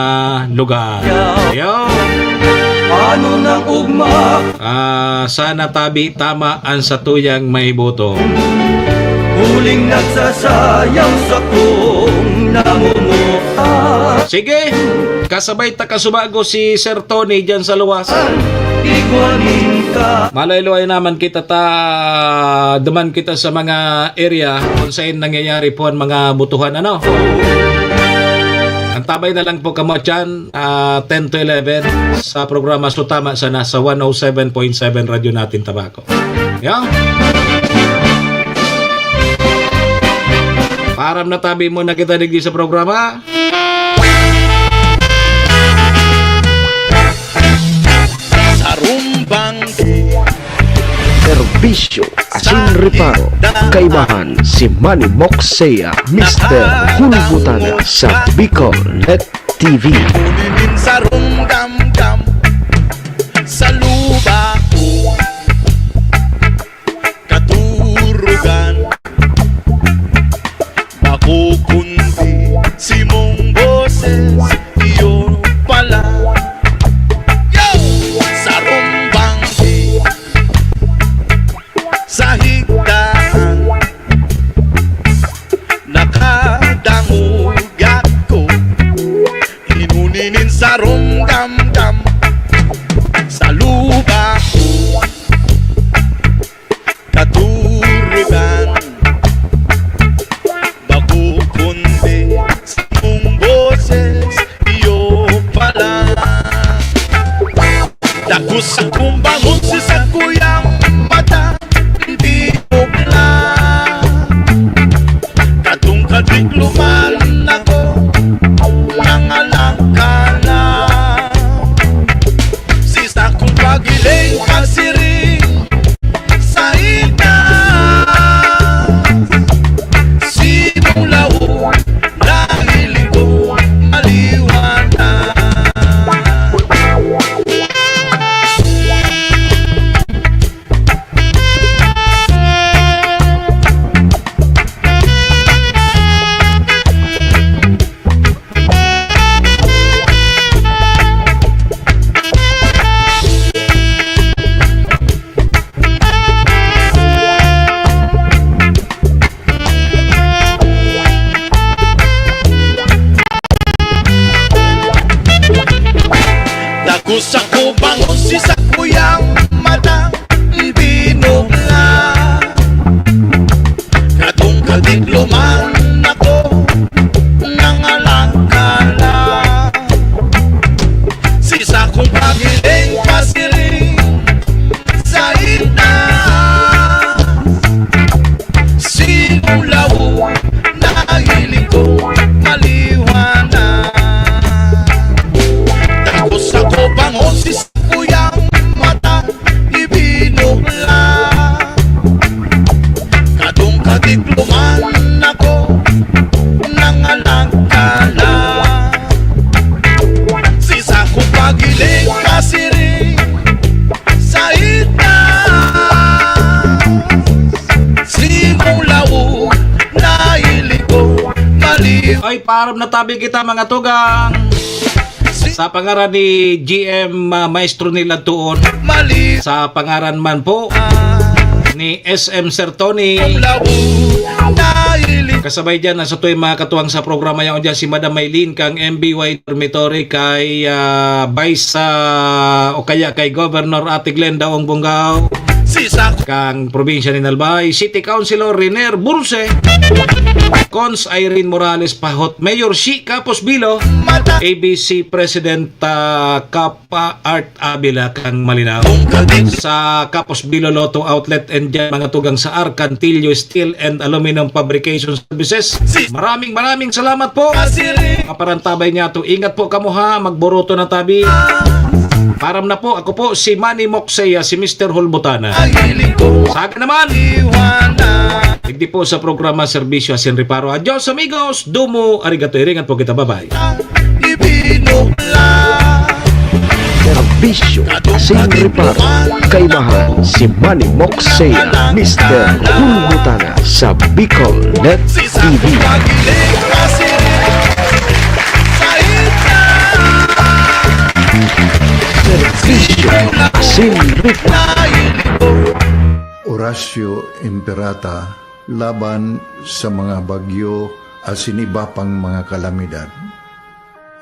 lugar. Yo. Ano nang ugma? Ah, sana tabi tama ang satuyang maiboto. Huling nagsasayang sakong namumuhay. Sige, kasabay ta kasubago si Sir Tony dyan sa luwas. Igwanin ka. Malay-luway naman kita ta, duman kita sa mga area kung saan nangyayari po ang mga butuhan, ano? Antabay na lang po kamo dyan, ah, ten to eleven sa programa So Tama Sana sa one oh seven point seven Radyo Natin Tabaco. Yan. Param na tabi muna kita digdi sa programa. Sarumbang Serbisyo asin reparo, kaibahan si Manny Moxea, Mister Hulbutana sa Bicol Net T V. Kunin sa rumdamdam, sa luba ko, katurugan. Bako kundi simong boses, iyo pala. Yo! Sa rumbanggi, sa higdaan, nakadangog ako. Inuninin sa rumdamdam, sa luba ko. Katurugan, bako kundi simong boses, iyo pala. Dako sakong bangon si sakuyang mata, hindi bukla. Kadong kadigloman ako, nangalangkala. Si sakong pagiling pasiring, Saina, simulaw, nahiligo, maliwanag. Dako sa kubangon si sakuyang mata, binukla. Katong kadigloman ako, nangalangkala. Si sakong pagiling pasiring, Saina, simulaw, nahiling ko maliwanag. Tapos ako bangon si sakuyang mata, ibinukla. Katong kadigloman ako, nangalangkala. Si sakong pagiling pasiring, Saina, simulaw, nahiling ko mali. Ay, param na tabi kita, mga tugang. Sa pangaran ni G M, ah, Maestro Nila Tuon. Mali. Sa pangaran man po ni S M Sir Tony. Simulaw, nahiling Kasabay diyan, ang satoy mga katuwang sa programa yaon diyan, si Madam Maylene kang M B Y Dormitory kay, ah, Vice, ah, o kaya kay Governor Ate Glenda Ong Bongao, kang probinsya nin Albay, City Councilor Riner Burse, Cons Irene Morales Pahot, Mayor Shi Capos Bilo, A B C President, ah, Kap pa Art Avila kang Malinao. Sa Capos Bilo Lotto Outlet and dyan mga tugang sa Arcantillo Steel and Aluminum Fabrication Services. Maraming, maraming salamat po. Kaparantabay niya to. Ingat po kamo ha. Magboroto na tabi. Param na po. Ako po si Manny Moxeya, si Mister Hulbutana. Saga naman. Digdi po sa programa Serbisyo Asin Reparo. Adios amigos. Domo arigato. Iringan po kita. Bye-bye. Serbisyo asin reparo. Kaimahan si Manny Moxeya, Mister Hulbutana sa Bicol Net T V. Serbisyo asin reparo. Horacio Imperata laban sa mga bagyo asin iba pang mga kalamidad.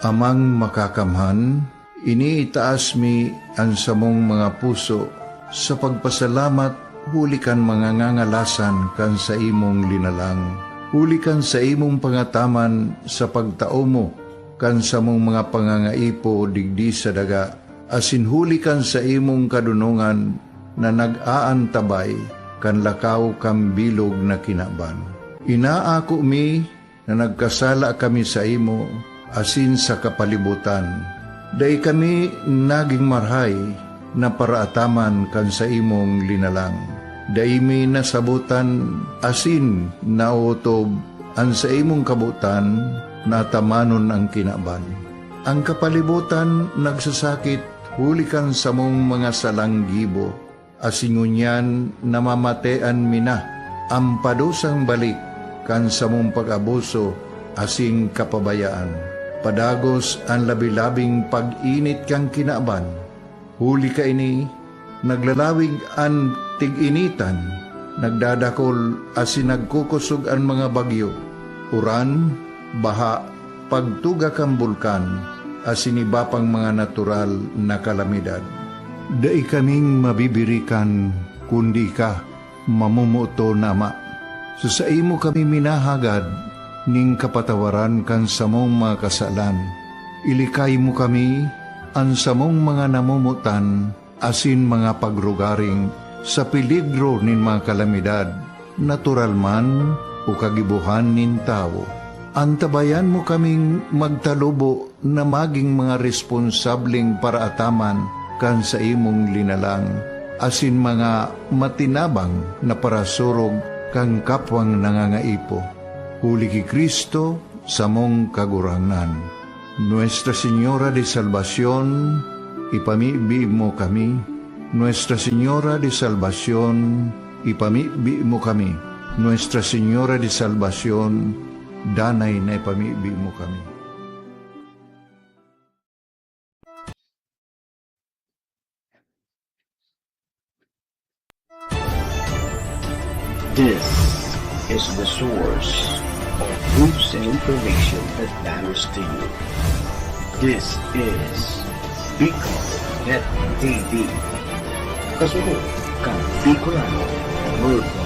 Amang Makakamhan, iniitaas mi an samong mga puso sa pagpasalamat huli kan mga ngangalasan kan saimong linalang, huli kan saimong pangataman sa pagtao mo kan samong mga pangangaipo digdi sa daga, asin huli kan saimong kadonongan na nag-aantabay kan lakaw kan bilog na kinaban. Inaako mi na nagkasala kami saimo asin sa kapalibotan. Dai kami nagin marahay na paraataman kan saimong linalang. Dai mi nasabotan asin naotob an saimong kabotan na atamanon an kinaban. An kapalibotan nagsasakit huli kan samong mga salang gibo. Asin ngunyan namamatean mi na an padusang balik kan samong pag-abuso asin kapabayaan. Padagos an labi-labing pag-init kan kinaban. Huli kaini, naglalawig an tig-initan, nagdadakol asin nagkukosog an mga bagyo, uran, baha, pagtuga kan bulkan, asin iba pang mga natural na kalamidad. Dai kaming mabibirikan, kundi ika, mamomoton na Ama. Sa saimo kami minahagad nin kapatawaran kan samong mga kasalan. Ilikay mo kami, an samong mga namomotan, asin mga pagrugaring sa peligro nin mga kalamidad, natural man o kagibohan nin tawo. Antabayan mo kaming magtalubo na magin mga responsableng paraataman kan saimong linalang, asin mga matinabang na parasurog kan kapwang nangangaipo. Huli ki Cristo, samong Kagurangnan. Nuestra Señora de Salvacion, ipamibi mo kami. Nuestra Señora de Salvacion, ipamibi mo kami. Nuestra Señora de Salvacion, danay na ipamibi mo kami. This is the source of news and information that matters to you. This is Bicol Net T V. Kasunod kan Bicolano Worldwide.